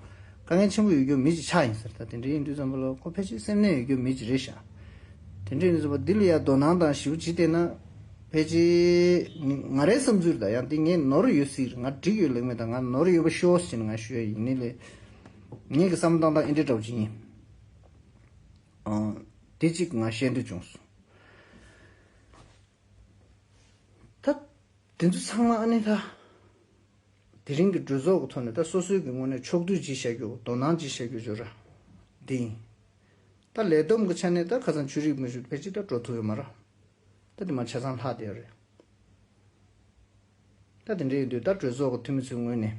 དཀའ་ངལ་ཆེན་པོ་ཡོད་རྒྱུ་མི་ཅིག་ཆགས་ཡིན་ཟེར། ད་དེ་འདྲ་ཡིན་དུས་ཙམ་པ་ལ་ཁོ་ཕལ་ཆེར་སེམས་ནད་ཡོད་རྒྱུ་མི་ཅིག་རེད་ཤག་དེ་འདྲ་ཡིན་དུས་ཙམ་པ་འདི་ལ་ཡ་དོ་སྣང་དང་ཞིབ་བྱེད་བལྟས་ན། ཕལ་ཆེར་ང་རའི་བསམ་ཚུལ་ད་ཡང་འདི་ངས་ནོར་ཡོད་སྲིད། ང་འགྲིག་ཡོད་ལེགས་མེད་ད་ང་ནོར་ཡོད་པ་ཤོག་ཟེར་ནས་ང་ཞུ་ཡ་ཡིན་ནི་ལས། ངས་ཀྱི་བསམ་བློ་བཏང་སྟངས་ཨེ་འདྲ་འདྲ་བོ་ཅིག་ཡིན། ཨང་། དེ་གཅིག་ང་བཤད་འདོད་བྱུང་སོང་། ད། དེ་ཚོ་ཚང་མ་ཨ་ནི་ད། དེ་རིང་གི་གྲོས་ཚོགས་ཀྱི་ཐོག་ནས་ད་སོ་སོའི་གི་ངོས་ནས་ཕྱོགས་བསྡུས་བྱེད་བཞག་རྒྱུ་དོ་སྣང་བྱེད་བཞག་རྒྱུ་བརྗོད་ར། འདི་ཡིན། ད་ལས་བསྡོམས་ཀྱི་ཆ་ནས་ད་ཁ་སང་ཆོས་རིག་མི་ཞུ་ཕལ་ཆེར་ད་འགྲོ་ཐུབ་ཡོད་མ་རེད། ད་དེ་མ་ཆ་ཚང་ལྷག་བསྡད་ཡོད་རེད། ད་དེ་འདྲ་ཡིན་དུས་ད་གྲོས་ཚོགས་ཀྱི་འཐུས་མི་ཚོའི་ངོས་ནས།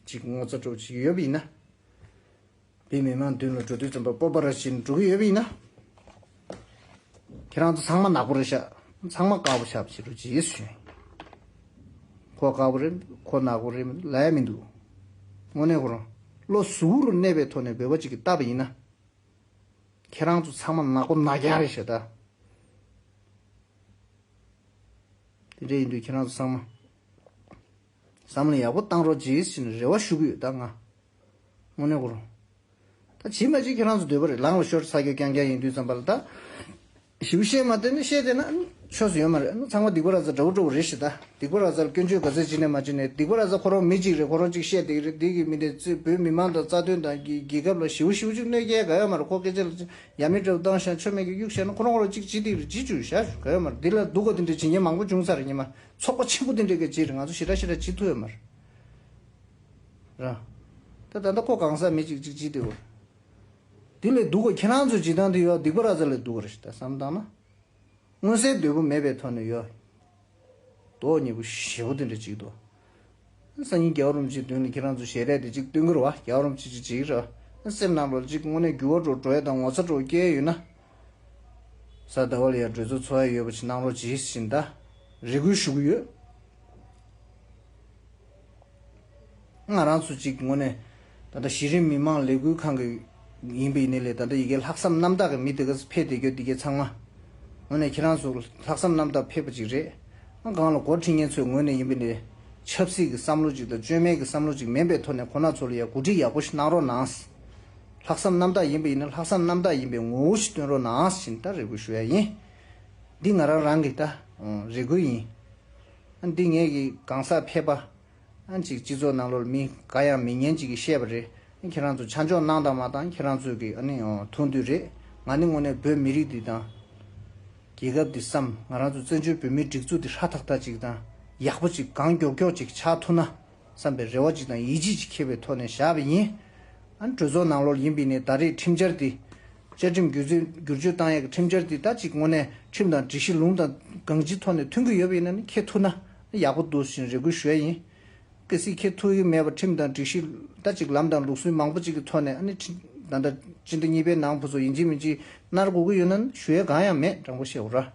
ཅིག་ངོ་ཚ་སྤྲོ་ཅིག་ཡོད་པ་ཡིན་ན། བོད་མི་མང་མདུན་ལ་འགྲོ་དུས་ཙམ་པ་སྤོབས་པ་ར་བཞིན་འགྲོ་གི་ཡོད་པ་ཡིན་ན། ཁྱེད་རང་ཚོ་ཚང་མ་ནག་པོ་རེད་ཤག་ཚང་མ་དཀར་པོ་ཆགས་པ་བྱེད་རོགས་གྱིས་ཞུ། ཁོ་དཀར་པོ་རེད། ཁོ་ནག་པོ་རེད་ལབ་ཡ་མི་འདུག་དངོས་གནས་ཁོ་རང་བློ་གཟུ་བོར་གནས་པའི་ཐོག་ནས་བོད་པ་ཅིག་གིས་བལྟས་པ་ཡིན་ན། ཁྱེད་རང་ཚོ་ཚང་མ་ནག་པོ་ནག་རྐྱང་རེད་ཤག་ད། དེ་འདྲ་ཡིན་དུས་ཁྱེད་རང་ཚོ་ཚང་མ་བསམ་བློ་ཡག་པོ་བཏང་རོགས་གྱིས་ཟེར་ནས་རེ་བ་ཞུ་གི་ཡོད་ད་ང་། དངོས་གནས་ཁོ་རང་། ད་བྱེད་མ་བྱེད་ཁྱེད་རང་ཚོ་འདོད་པ་རེད། ལངས་ལ་ཤོར་ཚ་གྱང་རྐྱང་རྐྱང་ཡིན་དུས་ཙམ་པ་ལ་ད། ཞིབ་བཤད་མ་བལྟས་ན་བཤད་བལྟས་ན་ཆོས་སུ་ཡོད་མ་རེད། ཚང་མ་སྡིག་པ་ར་ཙ་འདྲ་བོ་འདྲ་བོ་རེད་ཤག་ད། སྡིག་པ་ར་ཙར་སྐྱོན་བརྗོད་ག་ཚོད་བྱེད་ནས་མ་བྱེད་ནས་སྡིག་པ་ར་ཙ་ཁོ་རང་མི་གཅིག་རེད། ཁོ་རང་གཅིག་བཤད་བསྡད་ཀྱི་རེད། འདི་གི་མི་འདི་ཚོས་བོད་མི་མང་དང་རྩ་དོན་དང་གི་རྒྱལ་ཁབ་ལ་ཞེ་པོ་ཞེ་པོ་ཅིག་གནོད་སྐྱེལ་ག་ཡོད་མ་རེད། ཁོ་སྐད་ཆ་ལ་ཡ་མི་འདྲ་བོ་བཏང་ཤག་ཆོ་མེད་ཀྱི་གཡུག་བཤད་ན་ཁོ་རང་ཁོ་རང་གཅིག་བྱེད་བསྡད་ཀྱི་རེད། བྱེད་བཅུག་ཤག་ག་ཡོད་མ་རེད། འདི་ལ་སྡུག་ག་དེ་འདྲ་བྱེད་མཁན་མང་པོ་བྱུང་ཚར་རེད། ཉི་མ་ཚོགས་པ་ཆེན་པོ་དེ་འདྲ་གི་བྱེད་རེད། ང་ཚོ་ཞེ་དྲག་ཞེ་དྲག་བྱེད་ཐུབ་ཡོད་མ་རེད། ར། ད་ད་ལྟ་ཁོ་གང་ཟག་མི་གཅིག་གཅིག་བྱེད་བསྡད་ཡོད། འདི་ལས་སྡུག་ག་ཁྱེད་རང་ཚོའི་བྱེད་སྟངས་དེ་ཡོད་སྡིག་པ་ར་ཙ་ལས་སྡུག་ག་རེད་ཤག་ད་བསམ་བཏང་ན། མངོན་གསལ་དོད་པོ་མེད་པའི་ཐོག་ནས་ཡོད། མདོག་ཉེས་པོ་ཞེ་པོ་དེ་འདྲ་ཅིག་འདུག་སང་ཉིན་རྒྱལ་བ་རིན་པོ་ཆེའི་མདུན་ལ་ཁྱེད་རང་ཚོ་ཞལ་རས་དེ་ཅིག་སྟོན་གྱི་རེད་བ། རྒྱལ་བ་རིན་པོ་ཆེ་ཅིག་བྱེད་ཀྱི་རེད་བ། སེམས་ནང་ལོགས་ཅིག་དངོས་གནས་འགྱུར་བ་འགྲོ་འགྲོ་ཡ་དང་ངོ་ཚ་འགྲོ་སྐྱེ་ཡོད་ན། གཟའ་ཟླ་བ་ལ་ཡང་གྲོས་ཚོགས་ཚོགས་ཡ་ཡོད་པ་ཅིག་གནང་རོགས་གྱིས་ཟེར་ད་རེ་སྐུལ་ཞུ་གི་ཡོད། ང་རང་ཚོ་གཅིག་དངོས་གནས་ད་ལྟ་གཞི་རིམ་མི་མང་ལས་འགུལ་ཁང་གི་ཡིན་པ་ཡིན་ནའི་ལས་ད་ལྟ་ཡི་གེ་ལྷག་བསམ་རྣམ་དག་གི་མི་དེ་ག་ཕེབས་བསྡད་རྒྱུ་དེ་གའི་ཚང་མ་དངོས་གནས་ཁྱེད་རང་ཚོ་ལྷག་བསམ་རྣམ་དག་ཕེབས་པ་ཅིག་རེད། ང་གང་ལ་འགོ་ཁྲིད་མཁན་ཚོའི་ངོས་ནས་ཡིན་པ་ཡིན་ནའི་ཆབ་སྲིད་ཀྱི་བསམ་བློ་ཅིག་དང་བཅོས་མའི་གི་བསམ་བློ་ཅིག་མིན་པའི་ཐོག་ནས་ཁོ་ན་ཚོ་ལ་ཡ་གོ་སྒྲིག་ཡག་པོ་ཞིག་གནང་རོགས་གནང་། ལྷག་བསམ་རྣམ་དག་ཡིན་པ་ཡིན་ན་ལྷག་བསམ་རྣམ་དག་ཡིན་པའི་ངོ་བོ་ཞིག་སྟོན་རོགས་གནང་ཞེས་ད་རེ་སྐུལ་ཞུ་ཡ་ཡིན། འདི་ང་རང་རང་གི་ད་རེ་སྐུལ་ཡིན། འདི་ངས་ཀྱི་གང་ཟག་ཕལ་པ། ཨ་ཅིག་སྤྱི་ཚོགས་ནང་ལོགས་མི་ག་ཡང་མི་ཉན་ཅིག་གིས་བཤད་པ་རེད། ཁྱེད་རང་ཚོ་ཆ་འཇོག་གནང་དང་མ་བཏང་ཁྱེད་རང་ཚོས་ཀྱི་ཨ་ནི་མཐོང་དུས་རེད། ང་ནི་དངོས་གནས་བོད་མི་རིགས་འདི་དང་། རྒྱལ་ཁབ་འདི་བསམ། ང་རང་ཚོ་བཙན་བྱོལ་བོད་མིའི་སྒྲིག་འཛུགས་འདི་ཧྲ་ཐག་ཐག་ཅིག་དང་ཡག་པོ་ཅིག་གང་མགྱོགས་མགྱོགས་ཅིག་ཆགས་ཐུབ་ན་བསམ་པའི་རེ་བ་ཅིག་དང་ཡིད་ཆེས་ཅིག་འཁྱེར་བའི་ཐོག་ནས་བཞག་པ་ཡིན། ཨ་ནི་གྲོས་ཚོགས་ནང་ལོགས་ཡིན་པ་ཡིན་ནའི་ད་རེས་ཁྲིམས་འཆར་འདི། བཅའ་ཁྲིམས་བསྒྱུར་བཅོས་བསྒྱུར་བཅོས་བཏང་ཡས་ཀྱི་ཁྲིམས་འཆར་འདི་ད་ཅིག་དངོས་གནས་ཁྲིམས་དང་སྒྲིག་གཞི་ལུང་དང་གང་ཅིའི་ཐོག་ནས་མཐུན་གྱི་ཡོད་པ་ཡིན་ན་ནི་འཁྱེར་ཐུབ་ན་ཡག་པོ་འདུག་ཞེས་རེ་སྐུལ་ཞུ་ཡ་ཡིན། གལ་སྲིད་འཁྱེར་ཐུབ་ཀྱི་མེད་པར་ཁྲིམས་དང་སྒྲིག་གཞི་ད་ཅིག་ལམ་དང་ལུགས་སྲོལ་མང་པོ་ཅིག་གི་ཐོག་ནས་ཨ་ནི་ཁྲིམས་ད་ལྟ་སྤྱི་ཟླ་གཉིས་པའི་ནང་ཕུ་ཚོ་ཡིན་གཅིག་མིན་གཅིག་གནང་དགོས་ཀྱི་ཡོད་ན་ནི་ཞུ་ཡ་གང་ཡང་མེད། དྲང་པོ་བཤད་འོ་ར།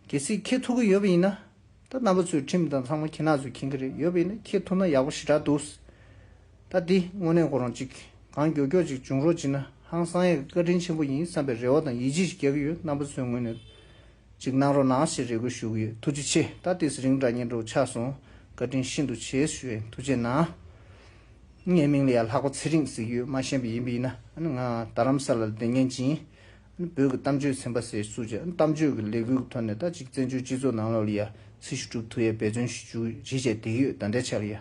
གལ་སྲིད་འཁྱེར་ཐུབ་ཀྱི་ཡོད་པ་ཡིན་ན། ད་རྣམ་པ་ཚོས་ཁྲིམས་དང་ཚང་མ་ཁྱེད་རང་ཚོས་མཁྱེན་གྱི་རེད། ཡོད་པ་ཡིན་ན་འཁྱེར་ཐུབ་ན་ཡག་པོ་ཞེ་དྲག་འདུག་ད་འདི་དངོས་གནས་ཁོ་རང་གཅིག་གང་མགྱོགས་མགྱོགས་ཅིག་བྱུང་རོགས་བྱེད་ན་ཧང་སང་ཡག་བཀའ་དྲིན་ཆེན་པོ་ཡིན་བསམ་པའི་རེ་བ་དང་ཡིད་ཆེས་ཤིག་རྒྱག་གི་ཡོད། རྣམ་པ་ཚོའི་ངོས་ནས་ཅིག་གནང་རོགས་གནང་ཞེས་རེ་སྐུལ་ཞུ་གི་ཡོད། ཐུགས་རྗེ་ཆེ། ད་ཏོག་ཙམ་རིང་དྲགས་སྙན་སྒྲོན་ཆགས་སོང་། བཀའ་དྲིན་ཤིན་ཏུ་ཆེ་ཞུ་ཡིན། ཐུགས་རྗེ་གནང་། ངའི་མིང་ལ་ཡང་ལྷག་པ་ཚེ་རིང་ཟེར་གྱི་ཡོད། མ་ཤེས་པ་ཡིན་པ་ཡིན་ན་ཨ་ནི་ང་རྡ་རམ་ས་ལར་བསྡད་མཁན་ཅིག་ཡིན། ཨ་ནི་བོད་ཀྱི་གཏམ་བརྗོད་ཚན་པ་ཟེར་བཙུགས་བྱས་ཨ་ནི་གཏམ་བརྗོད་ཀྱི་ལས་འགུལ་གྱི་ཐོག་ནས་ད་ཅིག་བཙན་བྱོལ་སྤྱི་ཚོགས་ནང་ལོགས་ལ་ཡ་ཚིག་ཞུ་གྲུབ་ཐུབ་ཡས་འབད་བརྩོན་ཞིག་བྱེད་བྱས་བསྡད་ཀྱི་ཡོད། ད་ལྟའི་ཆར་ལ་ཡ།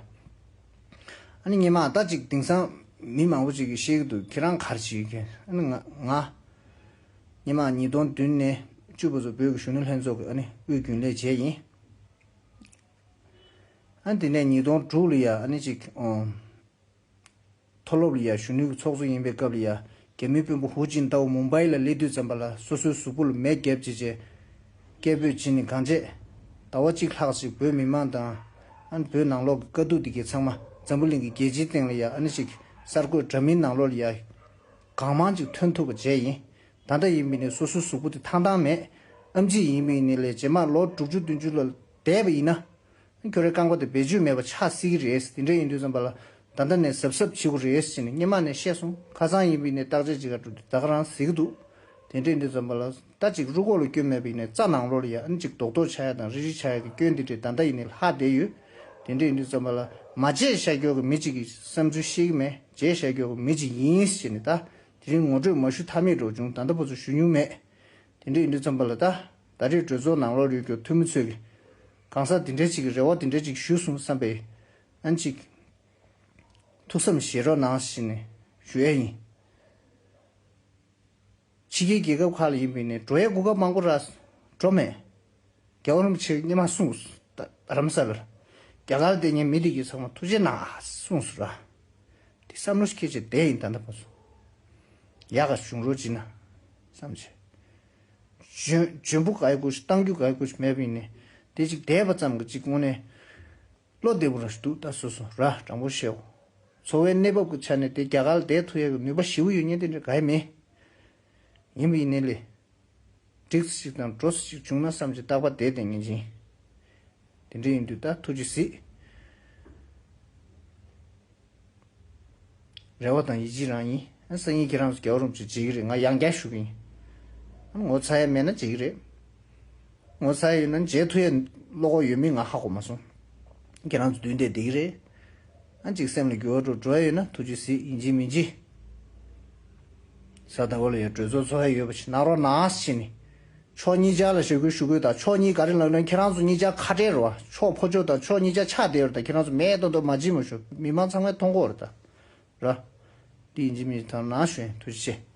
ཨ་ནི་སྔོན་མ་ད་ཅིག་དེང་སང་མི་མང་པོ་ཅིག་གིས་བཤད་ཀྱི་འདུག་ཁྱེད་རང་ག་རེ་བྱེད་ཀྱི། ཨ་ནི་ང་ང་སྔོན་མ་ཉིས་སྟོང་བདུན་ནས་བཅུ་བར་དུ་བོད་ཀྱི་གཞོན་ནུ་ལྷན་ཚོགས་ཀྱི་ཨ་ནི་དབུས་རྒྱུན་ལས་བྱས་ཡིན། ཨ་ནི་དེ་ནས་ཉིས་སྟོང་དྲུག་ལ་ཡ་ཨ་ནི་ཅིག་ཨོ། མཐོ་སློབ་ལ་ཡ་གཞོན་ནུའི་ཚོགས་གཙོ་ཡིན་པའི་སྐབས་ལ་ཡ་རྒྱ་མིའི་དཔོན་པོ་ཧུའུ་ཅིན་ཏའོ་མུམ་བྷའི་ལ་སླེབས་དུས་ཙམ་པ་ལ་སོ་སོའི་གཟུགས་པོ་ལ་མེ་བརྒྱབ་བྱས་བྱས་སྐད་འབོད་བྱས་ནས་གང་བྱས། ཟླ་བ་གཅིག་ལྷག་ཅིག་བོད་མི་མང་དང་ཨ་ནི་བོད་ནང་ལོགས་ཀྱི་དཀའ་སྡུག་འདི་གའི་ཚང་མ་འཛམ་བུ་གླིང་གི་རྒྱལ་སྤྱིའི་སྟེང་ལ་ཡ་ཨ་ནི་ཅིག་གསར་འགོད་འདྲ་མིན་ནང་ལོགས་ལ་ཡ་གང་མང་ཅིག་ཐོན་ཐུབ་པ་བྱས་ཡིན། ད་ལྟ་ཡིན་པ་ཡིན་ནའི་སོ་སོའི་གཟུགས་པོ་དེ་ཐང་ཐང་མེད། ཨེམ་ཆི་ཡིན་པ་ཡིན་ནའི་ལས་རྗེས་མ་ལོ་དྲུག་ཅུ་བདུན་ཅུ་ལ་བསྡད་པ་ཡིན་ན། ཁྱོད་རའི་རྐང་པ་དེ་བེད་སྤྱོད་མེད་པ་ཆགས་སྲིད་ཀྱི་རེད། དེ་འདྲ་ཡིན་དུས་ཙམ་པ་ལ་ད་ལྟ་ནས་གཟབ་གཟབ་བྱེད་དགོས་རེད་ཟེར་ནས་སྔོན་མ་ནས་བཤད་སོང་། ཁ་སང་ཡིན་པ་ཡིན་ནའི་བརྟག་དཔྱད་བྱེད་གར་འགྲོ་དུས་ད་ག་རང་ཟེར་གྱི་འདུག་དེ་འདྲ་ཡིན་དུས་ཙམ་པ་ལ་ད་ཅིག་རུས་ཁོག་ལ་སྐྱོན་མེད་པ་ཡིན་ནའི་རྩ་ནང་ལོགས་ལ་ཡ་ཨ་ནི་ཅིག་རྡོག་རྡོག་ཆགས་ཡ་དང་རིལ་རིལ་ཆགས་ཡ་གི་སྐྱོན་འདི་འདྲས་ད་ལྟ་ཡིན་ནའི་ལྷག་བསྡད་ཡོད། དེ་འདྲ་ཡིན་དུས་ཙམ་པ་ལ་མ་བརྗེད་བཞག་རྒྱུ་གི་མི་གཅིག་གི་བསམ་ཚུལ་ཤེས་ཀྱི་མེད། བརྗེད་བཞག་རྒྱུ་གི་མི་གཅིག་ཡིན་ཟེར་ནས་ད་དེ་རིང་ངོ་སྤྲོད་མ་ཞུ་ཐབས་མེད་འགྲོ་བྱུང་། ད་ལྟ་བར་དུ་ཞུ་མྱོང་མེད། དེ་འདྲ་ཡིན་དུས་ཙམ་པ་ལ་ད་ད་རེས་གྲོས་ཚོགས་ནང་ལོགས་ཡོད་རྒྱུ་འཐུས་མི་ཚོས་ཀྱི་གང་ཟག་དེ་འདྲ་གཅིག་གི་རེ་བ་དེ་འདྲ་གཅིག་ཞུས་སོང་བསམ་པའི་ཨན་གཅིག་ཐུགས་བསམ་བཞེས་རོགས་གནང་ཟེར་ནས་ཞུ་ཡས་ཡིན། ཕྱི་རྒྱལ་རྒྱལ་ཁབ་ཁག་ལ་ཡིན་པ་ཡིན་ནའི་འགྲོ་ཡས་གོ་སྐབས་མང་པོ་རག་འགྲོ་མེད། རྒྱལ་བ་རིན་པོ་ཆེས་སྔོན་མ་གསུངས། ད་རྡ་རམ་ས་ལར་རྒྱ་གར་དེ་ཉིད་མི་དེ་གི་ཚང་མ་ཐུགས་རྗེ་གནང་གསུངས་སོང་ར། དེ་བསམ་བློ་ཞིག་འཁྱེར་བྱས་བསྡད་ཡིན། ད་ལྟ་བར་དུ་ཡག་ག་བྱུང་རོགས་བྱེད་ན་བསམ་བྱས། འཇོན་འཇོན་པོ་ག་ཡི་གུ་ཞིག་བཏང་རྒྱུ་ག་ཡི་གུ་ཞིག་མེད་པ་ཡིན་ནའི་དེ་ཅིག་བསྡད་པ་ཙམ་གྱིས་ཅིག་དངོས་གནས་བློ་བདེ་པོ་ར་ཞིག་འདུག་ད་སོ་སོ་ར་དྲང་པོ་བཤད་འོ། འཚོ་བའི་གནས་བབ་ཀྱི་ཆ་ནས་དེ་རྒྱ་གར་ལ་བསྡད་ཐུབ་ཡག་གི་ནུས་པ་ཞེ་པོ་ཡོད་མཁན་དེ་འདྲ་ག་ཡི་མེད། ཡིན་པ་ཡིན་ནའི་ལས། འགྲིག་ས་ཞིག་དང་འགྲོ་ས་ཞིག་བྱུང་ན་བསམ་གྱི་རྟག་པར་བསྡད་བསྡད་མཁན་ཅིག་དེ་འདྲ་ཡིན་དུས་ད་ཐུགས་རྗེ་གཟིགས། རེ་བ་དང་ཡིད་ཆེས་རང་ཡིན། ཨ་སང་ཉིན་ཁྱེད་རང་ཚོ་རྒྱལ་བ་རིན་པོ་ཆེ་མཇལ་གྱི་རེད། ང་ཡང་བསྐྱར་ཞུ་གི་ཡིན། ཨ་ངོ་ཚ་ཡ་མེད་ན་མཇལ་གྱི་རེད། ངོ་ཚ་ཡ་ཡོད་ན་མཇལ་ཐུབ་ཡ་བློ་ཁོག་ཡོད་མེད་ང་ཧ་གོ་མ་སོང་། ཁྱེད་རང་ཚོ་མདུན་དེ་བསྡད་ཀྱི་རེད། ཨ་ཅིག་སེམས་ལ་འགྱུར་བ་འགྲོ་འགྲོ་ཡ་ཡོད་ན་ཐུགས་རྗེ་གཟིགས། ཡིན་གཅིག་མིན་གཅིག་གཟའ་ཟླ་བ་ལ་ཡ་གྲོས་ཚོགས་ཚོགས་ཡ་ཡོད་པ་ཞིག་གནང་རོགས་གནང་ཟེར་ནས། ཕྱོགས་གཉིས་ཆ་ལ་ཞུ་སྐུལ་ཞུ་སྐུལ་དང་། ཕྱོགས་གཉིས་ག་རེ་ལབ་ན་ཁྱེད་རང་ཚོ་གཉིས་ཆ་ཁ་བྲལ་རེད་བ། ཕྱོགས་ཕོ་ཕྱོགས་དང་ཕྱོགས་གཉིས་ཆ་ཆགས་བསྡད་ཡོད་རེད། ད་ཁྱེད་རང་ཚོ་མེད་མདོག་མདོག་མ་བྱེད་མ་ཤོག་མི་མང་ཚང་མས་མཐོང་གི་ཡོད་རེད་ད། ར། འདི་ཡིན་གཅིག་མིན་གཅིག་དང་ནང་ཞུ་ཡིན། ཐུགས་རྗེ་ཆེ།